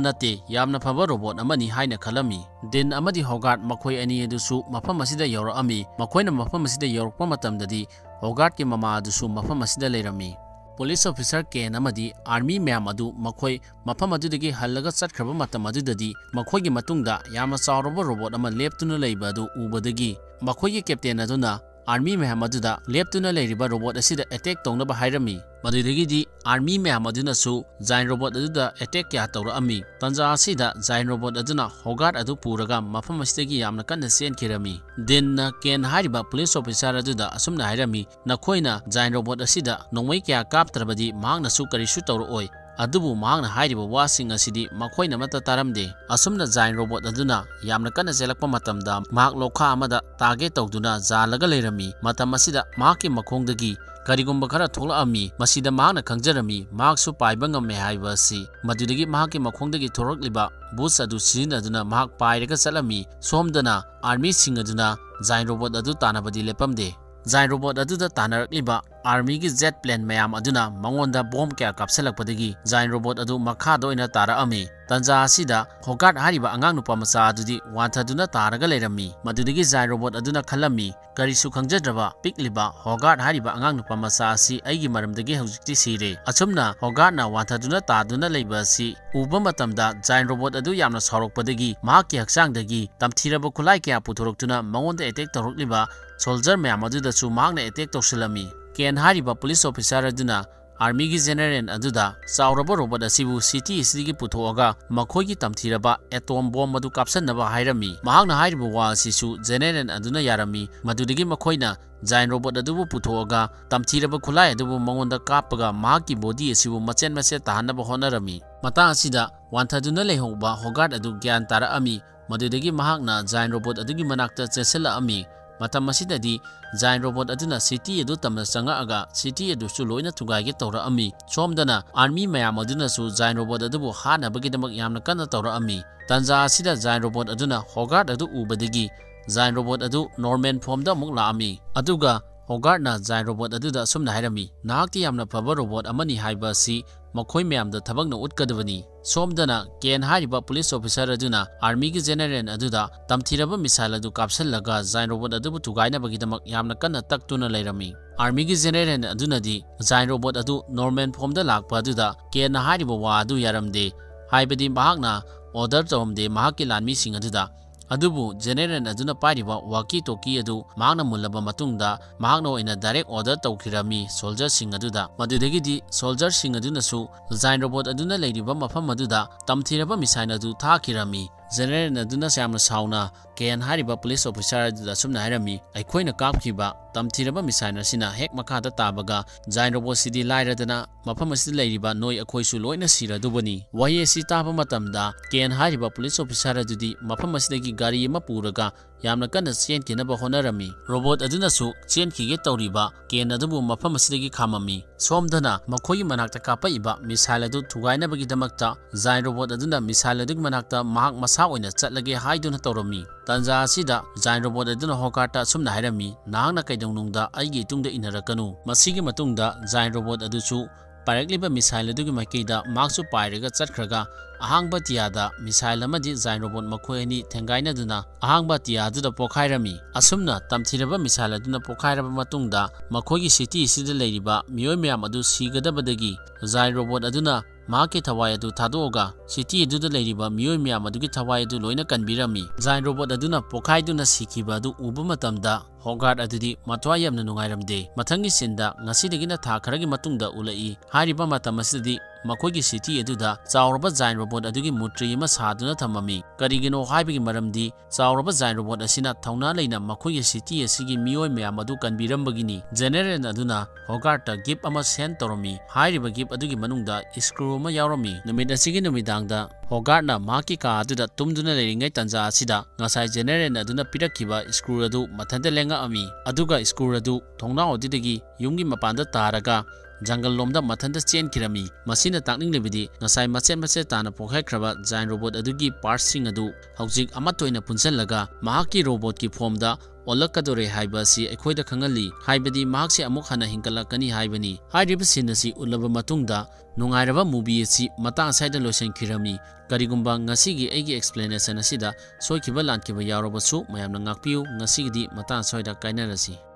ꯅꯠꯇꯦ, ꯌꯥꯝꯅ ꯐꯕ ꯔꯣꯕꯣꯠ ꯑꯃꯅꯤ ꯍꯥꯏꯅ ꯈꯜꯂꯝꯃꯤ꯫ ꯗꯤꯟ ꯑꯃꯗꯤ ꯍꯣꯒꯥꯔꯗ ꯃꯈꯣꯏ ꯑꯅꯤ ꯑꯗꯨꯁꯨ ꯃꯐꯝ ꯑꯁꯤꯗ ꯌꯧꯔꯛꯑꯝꯃꯤ꯫ ꯃꯈꯣꯏꯅ ꯃꯐꯝ ꯑꯁꯤꯗ ꯌꯧꯔꯛꯄ ꯃꯇꯝꯗꯗꯤ ꯍꯣꯒꯥꯔꯗꯀꯤ ꯃꯃꯥ ꯑꯗꯨꯁꯨ ꯃꯐꯝ ꯑꯁꯤꯗ ꯂꯩꯔꯝꯃꯤ꯫ ꯄꯨꯂꯤꯁ ꯑꯣꯐꯤꯁꯥꯔ ꯀꯦꯟ ꯑꯃꯗꯤ ꯑꯥꯔꯃꯤ ꯃꯌꯥꯝ ꯑꯗꯨ ꯃꯈꯣꯏ ꯃꯐꯝ ꯑꯗꯨꯗꯒꯤ ꯍꯜꯂꯒ ꯆꯠꯈ꯭ꯔꯕ ꯃꯇꯝ ꯑꯗꯨꯗꯗꯤ ꯃꯈꯣꯏꯒꯤ ꯃꯇꯨꯡꯗ ꯌꯥꯝꯅ ꯆꯥꯎꯔꯕ ꯔꯣꯕꯣꯠ ꯑꯃ ꯂꯦꯞꯇꯨꯅ ꯂꯩꯕ ꯑꯗꯨ ꯎꯕꯗꯒꯤ ꯃꯈꯣꯏꯒꯤ ꯀꯦꯞꯇꯦꯟ ꯑꯗꯨꯅ army ꯃꯌꯥꯝ ꯑꯗꯨꯗ ꯂꯦꯞꯇꯨꯅ ꯂꯩꯔꯤꯕ robot ꯑꯁꯤꯗ attack ꯇꯧꯅꯕ ꯍꯥꯏꯔꯝꯃꯤ꯫ ꯃꯗꯨꯗꯒꯤꯗꯤ army ꯃꯌꯥꯝ ꯑꯗꯨꯅꯁꯨ Giant Robot ꯑꯗꯨꯗ attack ꯀꯌꯥ ꯇꯧꯔꯛꯑꯝꯃꯤ꯫ ꯇꯟꯖꯥ ꯑꯁꯤꯗ Giant Robot ꯑꯗꯨꯅ Hogarth ꯑꯗꯨ ꯄꯨꯔꯒ ꯃꯐꯝ ꯑꯁꯤꯗꯒꯤ ꯌꯥꯝꯅ ꯀꯟꯅ ꯆꯦꯟꯈꯤꯔꯝꯃꯤ꯫ Dean ꯅ Kane ꯍꯥꯏꯔꯤꯕ police officer ꯑꯗꯨꯗ ꯑꯁꯨꯝꯅ ꯍꯥꯏꯔꯝꯃꯤ, "ꯅꯈꯣꯏꯅ Giant Robot ꯑꯁꯤꯗ ꯅꯣꯡꯃꯩ ꯀꯌꯥ ꯀꯥꯞꯇ꯭ꯔꯕꯗꯤ ꯃꯍꯥꯛꯅꯁꯨ ꯀꯔꯤꯁꯨ ꯇꯧꯔꯛꯑꯣꯏ"꯫ ꯑꯗꯨꯕꯨ ꯃꯍꯥꯛꯅ ꯍꯥꯏꯔꯤꯕ ꯋꯥꯁꯤꯡ ꯑꯁꯤꯗꯤ ꯃꯈꯣꯏꯅ ꯑꯃꯠꯇ ꯇꯥꯔꯝꯗꯦ꯫ ꯑꯁꯨꯝꯅ Giant Robot ꯑꯗꯨꯅ ꯌꯥꯝꯅ ꯀꯟꯅ ꯆꯦꯜꯂꯛꯄ ꯃꯇꯝꯗ ꯃꯍꯥꯛ ꯂꯣꯈꯥ ꯑꯃꯗ target ꯇꯧꯗꯨꯅ ꯌꯥꯜꯂꯒ ꯂꯩꯔꯝꯃꯤ꯫ ꯃꯇꯝ ꯑꯁꯤꯗ ꯃꯍꯥꯛꯀꯤ ꯃꯈꯣꯡꯗꯒꯤ ꯀꯔꯤꯒꯨꯝꯕ ꯈꯔ ꯊꯣꯛꯂꯛꯑꯝꯃꯤ꯫ ꯃꯁꯤꯗ ꯃꯍꯥꯛꯅ ꯈꯪꯖꯔꯝꯃꯤ ꯃꯍꯥꯛꯁꯨ ꯄꯥꯏꯕ ꯉꯝꯃꯦ ꯍꯥꯏꯕ ꯑꯁꯤ꯫ ꯃꯗꯨꯗꯒꯤ ꯃꯍꯥꯛꯀꯤ ꯃꯈꯣꯡꯗꯒꯤ ꯊꯣꯔꯛꯂꯤꯕ boots ꯑꯗꯨ ꯁꯤꯖꯤꯟꯅꯗꯨꯅ ꯃꯍꯥꯛ ꯄꯥꯏꯔꯒ ꯆꯠꯂꯝꯃꯤ꯫ ꯁꯣꯝꯗꯅ army ꯁꯤꯡ ꯑꯗꯨꯅ Giant Robot ꯑꯗꯨ ꯇꯥꯟꯅꯕꯗꯤ ꯂꯦꯞꯄꯝꯗꯦ꯫ Giant Robot ꯑꯗꯨꯗ ꯇꯥꯟꯅꯔꯛꯂꯤꯕ army ꯒꯤ jet plane ꯃꯌꯥꯝ ꯑꯗꯨꯅ ꯃꯉꯣꯟꯗ bomb ꯀꯌꯥ ꯀꯥꯞꯁꯤꯜꯂꯛꯄꯗꯒꯤ Giant Robot ꯑꯗꯨ ꯃꯈꯥꯗ ꯑꯣꯏꯅ ꯇꯥꯔꯛꯑꯝꯃꯤ꯫ ꯇꯟꯖꯥ ꯑꯁꯤꯗ Hogarth ꯍꯥꯏꯔꯤꯕ ꯑꯉꯥꯡ ꯅꯨꯄꯥ ꯃꯆꯥ ꯑꯗꯨꯗꯤ ꯋꯥꯟꯊꯗꯨꯅ ꯇꯥꯔꯒ ꯂꯩꯔꯝꯃꯤ꯫ ꯃꯗꯨꯗꯒꯤ Giant Robot ꯑꯗꯨꯅ ꯈꯜꯂꯝꯃꯤ, "ꯀꯔꯤꯁꯨ ꯈꯪꯖꯗ꯭ꯔꯕ ꯄꯤꯛꯂꯤꯕ Hogarth ꯍꯥꯏꯔꯤꯕ ꯑꯉꯥꯡ ꯅꯨꯄꯥ ꯃꯆꯥ ꯑꯁꯤ ꯑꯩꯒꯤ ꯃꯔꯝꯗꯒꯤ ꯍꯧꯖꯤꯛꯇꯤ ꯁꯤꯔꯦ"꯫ ꯑꯁꯨꯝꯅ Hogarth ꯅ ꯋꯥꯟꯊꯗꯨꯅ ꯇꯥꯗꯨꯅ ꯂꯩꯕ ꯑꯁꯤ ꯎꯕ ꯃꯇꯝꯗ Giant Robot ꯑꯗꯨ ꯌꯥꯝꯅ ꯁꯥꯎꯔꯛꯄꯗꯒꯤ ꯃꯍꯥꯛꯀꯤ ꯍꯛꯆꯥꯡꯗꯒꯤ ꯇꯝꯊꯤꯔꯕ ꯈꯨꯠꯂꯥꯏ ꯀꯌꯥ ꯄꯨꯊꯣꯔꯛꯇꯨꯅ ꯃꯉꯣꯟꯗ attack ꯇꯧꯔꯛꯂꯤꯕ soldier ꯃꯌꯥꯝ ꯑꯗꯨꯗꯁꯨ ꯃꯍꯥꯛꯅ attack ꯇꯧꯁꯤꯜꯂꯝꯃꯤ꯫ Kane ꯍꯥꯏꯔꯤꯕ police officer ꯑꯗꯨꯅ army ꯒꯤ general ꯑꯗꯨꯗ ꯆꯥꯎꯔꯕ robot ꯑꯁꯤꯕꯨ city ꯑꯁꯤꯗꯒꯤ ꯄꯨꯊꯣꯛꯑꯒ ꯃꯈꯣꯏꯒꯤ ꯇꯝꯊꯤꯔꯕ atom bomb ꯑꯗꯨ ꯀꯥꯞꯁꯟꯅꯕ ꯍꯥꯏꯔꯝꯃꯤ꯫ ꯃꯍꯥꯛꯅ ꯍꯥꯏꯔꯤꯕ ꯋꯥ ꯑꯁꯤꯁꯨ general ꯑꯗꯨꯅ ꯌꯥꯔꯝꯃꯤ꯫ ꯃꯗꯨꯗꯒꯤ ꯃꯈꯣꯏꯅ Giant Robot ꯑꯗꯨꯕꯨ ꯄꯨꯊꯣꯛꯑꯒ ꯇꯝꯊꯤꯔꯕ ꯈꯨꯠꯂꯥꯏ ꯑꯗꯨꯕꯨ ꯃꯉꯣꯟꯗ ꯀꯥꯞꯄꯒ ꯃꯍꯥꯛꯀꯤ body ꯑꯁꯤꯕꯨ ꯃꯆꯦꯠ ꯃꯆꯦꯠ ꯇꯥꯍꯟꯅꯕ ꯍꯣꯠꯅꯔꯝꯃꯤ꯫ ꯃꯇꯥꯡ ꯑꯁꯤꯗ ꯋꯥꯟꯊꯗꯨꯅ ꯂꯩꯍꯧꯕ Hogarth ꯑꯗꯨ ꯒ꯭ꯌꯥꯟ ꯇꯥꯔꯛꯑꯝꯃꯤ꯫ ꯃꯗꯨꯗꯒꯤ ꯃꯍꯥꯛꯅ Giant Robot ꯑꯗꯨꯒꯤ ꯃꯅꯥꯛꯇ ꯆꯦꯟꯁꯤꯜꯂꯛꯑꯝꯃꯤ꯫ ꯃꯇꯝ ꯑꯁꯤꯗꯗꯤ Giant Robot ꯑꯗꯨꯅ city ꯑꯗꯨ ꯇꯝꯅ ꯆꯪꯉꯛꯑꯒ city ꯑꯗꯨꯁꯨ ꯂꯣꯏꯅ ꯊꯨꯒꯥꯏꯒꯦ ꯇꯧꯔꯛꯑꯝꯃꯤ꯫ ꯁꯣꯝꯗꯅ army ꯃꯌꯥꯝ ꯑꯗꯨꯅꯁꯨ Giant Robot ꯑꯗꯨꯕꯨ ꯍꯥꯠꯅꯕꯒꯤꯗꯃꯛ ꯌꯥꯝꯅ ꯀꯟꯅ ꯇꯧꯔꯛꯑꯝꯃꯤ꯫ ꯇꯟꯖꯥ ꯑꯁꯤꯗ Giant Robot ꯑꯗꯨꯅ Hogarth ꯑꯗꯨ ꯎꯕꯗꯒꯤ Giant Robot ꯑꯗꯨ normal form ꯗ ꯑꯃꯨꯛ ꯂꯥꯛꯑꯝꯃꯤ꯫ ꯑꯗꯨꯒ Hogarth ꯅ Giant Robot ꯑꯗꯨꯗ ꯑꯁꯨꯝꯅ ꯍꯥꯏꯔꯝꯃꯤ, "ꯅꯍꯥꯛꯇꯤ ꯌꯥꯝꯅ ꯐꯕ robot ꯑꯃꯅꯤ ꯍꯥꯏꯕ ꯑꯁꯤ ꯃꯈꯣꯏ ꯃꯌꯥꯝꯗ ꯊꯕꯛꯅ ꯎꯠꯀꯗꯕꯅꯤ"꯫ ꯁꯣꯝꯗꯅ Kane ꯍꯥꯏꯔꯤꯕ police officer ꯑꯗꯨꯅ army ꯒꯤ general ꯑꯗꯨꯗ ꯇꯝꯊꯤꯔꯕ missile ꯑꯗꯨ ꯀꯥꯞꯁꯤꯜꯂꯒ Giant Robot ꯑꯗꯨꯕꯨ ꯊꯨꯒꯥꯏꯅꯕꯒꯤꯗꯃꯛ ꯌꯥꯝꯅ ꯀꯟꯅ ꯇꯛꯇꯨꯅ ꯂꯩꯔꯝꯃꯤ꯫ Army ꯒꯤ general ꯑꯗꯨꯅꯗꯤ Giant Robot ꯑꯗꯨ normal form ꯗ ꯂꯥꯛꯄ ꯑꯗꯨꯗ Kane ꯅ ꯍꯥꯏꯔꯤꯕ ꯋꯥ ꯑꯗꯨ ꯌꯥꯔꯝꯗꯦ, ꯍꯥꯏꯕꯗꯤ ꯃꯍꯥꯛꯅ order ꯇꯧꯔꯝꯗꯦ ꯃꯍꯥꯛꯀꯤ ꯂꯥꯟꯃꯤꯁꯤꯡ ꯑꯗꯨꯗ꯫ ꯑꯗꯨꯕꯨ General ꯑꯗꯨꯅ ꯄꯥꯏꯔꯤꯕ walkie talkie ꯑꯗꯨ ꯃꯍꯥꯛꯅ ꯃꯨꯜꯂꯕ ꯃꯇꯨꯡꯗ ꯃꯍꯥꯛꯅ ꯑꯣꯏꯅ direct order ꯇꯧꯈꯤꯔꯝꯃꯤ soldierꯁꯤꯡ ꯑꯗꯨꯗ꯫ ꯃꯗꯨꯗꯒꯤꯗꯤ soldierꯁꯤꯡ ꯑꯗꯨꯅꯁꯨ Giant Robot ꯑꯗꯨꯅ ꯂꯩꯔꯤꯕ ꯃꯐꯝ ꯑꯗꯨꯗ ꯇꯝꯊꯤꯔꯕ missile ꯑꯗꯨ ꯊꯥꯈꯤꯔꯝꯃꯤ꯫ General ꯑꯗꯨꯅ ꯌꯥꯝꯅ ꯁꯥꯎꯅ Ken ꯍꯥꯏꯔꯤꯕ police officer ꯑꯗꯨꯗ ꯑꯁꯨꯝꯅ ꯍꯥꯏꯔꯝꯃꯤ, "ꯑꯩꯈꯣꯏꯅ ꯀꯥꯞꯈꯤꯕ ꯇꯝꯊꯤꯔꯕ missile ꯑꯁꯤꯅ ꯍꯦꯛ ꯃꯈꯥꯗ ꯇꯥꯕꯒ Giant Robotꯁꯤꯗꯤ ꯂꯥꯏꯔꯗꯅ ꯃꯐꯝ ꯑꯁꯤꯗ ꯂꯩꯔꯤꯕ ꯅꯣꯏ ꯑꯩꯈꯣꯏꯁꯨ ꯂꯣꯏꯅ ꯁꯤꯔꯗꯨꯕꯅꯤ꯫" ꯋꯥꯍꯩ ꯑꯁꯤ ꯇꯥꯕ ꯃꯇꯝꯗ Ken ꯍꯥꯏꯔꯤꯕ police officer ꯑꯗꯨꯗꯤ ꯃꯐꯝ ꯑꯁꯤꯗꯒꯤ ꯒꯥꯔꯤ ꯑꯃ ꯄꯨꯔꯒ ꯌꯥꯝꯅ ꯀꯟꯅ ꯆꯦꯟꯈꯤꯅꯕ ꯍꯣꯠꯅꯔꯝꯃꯤ꯫ Robot ꯑꯗꯨꯅꯁꯨ ꯆꯦꯟꯈꯤꯒꯦ ꯇꯧꯔꯤꯕ Ken ꯑꯗꯨꯕꯨ ꯃꯐꯝ ꯑꯁꯤꯗꯒꯤ ꯈꯥꯝꯃꯝꯃꯤ꯫ ꯁꯣꯝꯗꯅ ꯃꯈꯣꯏꯒꯤ ꯃꯅꯥꯛꯇ ꯀꯥꯞꯄꯛꯏꯕ missile ꯑꯗꯨ ꯊꯨꯒꯥꯏꯅꯕꯒꯤꯗꯃꯛꯇ Giant Robot ꯑꯗꯨꯅ missile ꯑꯗꯨꯒꯤ ꯃꯅꯥꯛꯇ ꯃꯍꯥꯛ ꯃꯁꯥ ꯑꯣꯏꯅ ꯆꯠꯂꯒꯦ ꯍꯥꯏꯗꯨꯅ ꯇꯧꯔꯝꯃꯤ꯫ ꯇꯥꯟꯖꯥ ꯑꯁꯤꯗ Giant Robot ꯑꯗꯨꯅ Hogarthꯇ ꯑꯁꯨꯝꯅ ꯍꯥꯏꯔꯝꯃꯤ, "ꯅꯍꯥꯛꯅ ꯀꯩꯗꯧꯅꯨꯡꯗ ꯑꯩꯒꯤ ꯏꯇꯨꯡꯗ ꯏꯟꯅꯔꯛꯀꯅꯨ꯫" ꯃꯁꯤꯒꯤ ꯃꯇꯨꯡꯗ Giant Robot ꯑꯗꯨꯁꯨ ꯄꯥꯏꯔꯛꯂꯤꯕ missile ꯑꯗꯨꯒꯤ ꯃꯥꯏꯀꯩꯗ ꯃꯍꯥꯛꯁꯨ ꯄꯥꯏꯔꯒ ꯆꯠꯈ꯭ꯔꯒ ꯑꯍꯥꯡꯕ ꯑꯇꯤꯌꯥꯗ missile ꯑꯃꯗꯤ Giant Robot ꯃꯈꯣꯏ ꯑꯅꯤ ꯊꯦꯡꯒꯥꯏꯅꯗꯨꯅ ꯑꯍꯥꯡꯕ ꯑꯇꯤꯌꯥꯗꯨꯗ ꯄꯣꯈꯥꯏꯔꯝꯃꯤ꯫ ꯑꯁꯨꯝꯅ ꯇꯝꯊꯤꯔꯕ missile ꯑꯗꯨꯅ ꯄꯣꯈꯥꯏꯔꯕ ꯃꯇꯨꯡꯗ ꯃꯈꯣꯏꯒꯤ city ꯑꯁꯤꯗ ꯂꯩꯔꯤꯕ ꯃꯤꯑꯣꯏ ꯃꯌꯥꯝ ꯑꯗꯨ ꯁꯤꯒꯗꯕꯗꯒꯤ Giant Robot ꯑꯗꯨꯅ ꯃꯍꯥꯛꯀꯤ ꯊꯋꯥꯏ ꯑꯗꯨ ꯊꯥꯗꯣꯛꯑꯒ city ꯑꯗꯨꯗ ꯂꯩꯔꯤꯕ ꯃꯤꯑꯣꯏ ꯃꯌꯥꯝ ꯑꯗꯨꯒꯤ ꯊꯋꯥꯏ ꯑꯗꯨ ꯂꯣꯏꯅ ꯀꯟꯕꯤꯔꯝꯃꯤ꯫ Giant Robot ꯑꯗꯨꯅ ꯄꯣꯈꯥꯏꯗꯨꯅ ꯁꯤꯈꯤꯕ ꯑꯗꯨ ꯎꯕ ꯃꯇꯝꯗ Hogarth ꯑꯗꯨꯗꯤ ꯃꯊ꯭ꯋꯥꯏ ꯌꯥꯝꯅ ꯅꯨꯡꯉꯥꯏꯔꯝꯗꯦ꯫ ꯃꯊꯪꯒꯤ sceneꯗ ꯉꯁꯤꯗꯒꯤꯅ ꯊꯥ ꯈꯔꯒꯤ ꯃꯇꯨꯡꯗ ꯎꯠꯂꯛꯏ꯫ ꯍꯥꯏꯔꯤꯕ ꯃꯇꯝ ꯑꯁꯤꯗꯗꯤ ꯃꯈꯣꯏꯒꯤ city ꯑꯗꯨꯗ ꯆꯥꯎꯔꯕ Giant Robot ꯑꯗꯨꯒꯤ ꯃꯨꯔꯇꯤ ꯑꯃ ꯁꯥꯗꯨꯅ ꯊꯝꯃꯝꯃꯤ꯫ ꯀꯔꯤꯒꯤꯅꯣ ꯍꯥꯏꯕꯒꯤ ꯃꯔꯝꯗꯤ ꯆꯥꯎꯔꯕ Giant Robot ꯑꯁꯤꯅ ꯊꯧꯅꯥ ꯂꯩꯅ ꯃꯈꯣꯏꯒꯤ city ꯑꯁꯤꯒꯤ ꯃꯤꯑꯣꯏ ꯃꯌꯥꯝ ꯑꯗꯨ ꯀꯟꯕꯤꯔꯝꯕꯒꯤꯅꯤ꯫ General ꯑꯗꯨꯅ Hogarthꯇ gift ꯑꯃ send ꯇꯧꯔꯝꯃꯤ꯫ ꯍꯥꯏꯔꯤꯕ gift ꯑꯗꯨꯒꯤ ꯃꯅꯨꯡꯗ screw ꯑꯃ ꯌꯥꯎꯔꯝꯃꯤ꯫ ꯅꯨꯃꯤꯠ ꯑꯁꯤꯒꯤ ꯅꯨꯃꯤꯗꯥꯡꯗ Hogarthꯅ ꯃꯍꯥꯛꯀꯤ ꯀꯥ ꯑꯗꯨꯗ ꯇꯨꯝꯗꯨꯅ ꯂꯩꯔꯤꯉꯩ ꯇꯥꯟꯖꯥ ꯑꯁꯤꯗ ꯉꯁꯥꯏ General ꯑꯗꯨꯅ ꯄꯤꯔꯛꯈꯤꯕ screw ꯑꯗꯨ ꯃꯊꯟꯇ ꯂꯦꯡꯉꯛꯑꯝꯃꯤ꯫ ꯑꯗꯨꯒ screw ꯑꯗꯨ ꯊꯣꯡꯅꯥꯎ ꯑꯗꯨꯗꯒꯤ ꯌꯨꯝꯒꯤ ꯃꯄꯥꯟꯗ ꯇꯥꯔꯒ ꯖꯪꯒꯜ ꯂꯣꯝꯗ ꯃꯊꯟꯇ ꯆꯦꯟꯈꯤꯔꯝꯃꯤ꯫ ꯃꯁꯤꯅ ꯇꯥꯛꯅꯤꯡꯂꯤꯕꯗꯤ ꯉꯁꯥꯏ ꯃꯆꯦꯠ ꯃꯆꯦꯠ ꯇꯥꯅ ꯄꯣꯛꯈꯥꯏꯈ꯭ꯔꯕ Giant Robot ꯑꯗꯨꯒꯤ partsꯁꯤꯡ ꯑꯗꯨ ꯍꯧꯖꯤꯛ ꯑꯃꯠꯇ ꯑꯣꯏꯅ ꯄꯨꯟꯁꯤꯜꯂꯒ ꯃꯍꯥꯛꯀꯤ robotꯀꯤ formꯗ ꯑꯣꯜꯂꯛꯀꯗꯧꯔꯦ ꯍꯥꯏꯕ ꯑꯁꯤ ꯑꯩꯈꯣꯏꯗ ꯈꯪꯍꯜꯂꯤ, ꯍꯥꯏꯕꯗꯤ ꯃꯍꯥꯛꯁꯦ ꯑꯃꯨꯛ ꯍꯟꯅ ꯍꯤꯡꯒꯠꯂꯛꯀꯅꯤ ꯍꯥꯏꯕꯅꯤ꯫ ꯍꯥꯏꯔꯤꯕ scene ꯑꯁꯤ ꯎꯠꯂꯕ ꯃꯇꯨꯡꯗ ꯅꯨꯡꯉꯥꯏꯔꯕ movie ꯑꯁꯤ ꯃꯇꯥꯡ ꯑꯁ꯭ꯋꯥꯏꯗ ꯂꯣꯏꯁꯤꯟꯈꯤꯔꯝꯃꯤ꯫ ꯀꯔꯤꯒꯨꯝꯕ ꯉꯁꯤꯒꯤ ꯑꯩꯒꯤ explanation ꯑꯁꯤꯗ ꯁꯣꯏꯈꯤꯕ ꯂꯥꯟꯈꯤꯕ ꯌꯥꯎꯔꯕꯁꯨ ꯃꯌꯥꯝꯅ ꯉꯥꯛꯄꯤꯌꯨ꯫ ꯉꯁꯤꯒꯤꯗꯤ ꯃꯇꯥꯡ ꯑꯁ꯭ꯋꯥꯏꯗ ꯀꯥꯏꯅꯔꯁꯤ꯫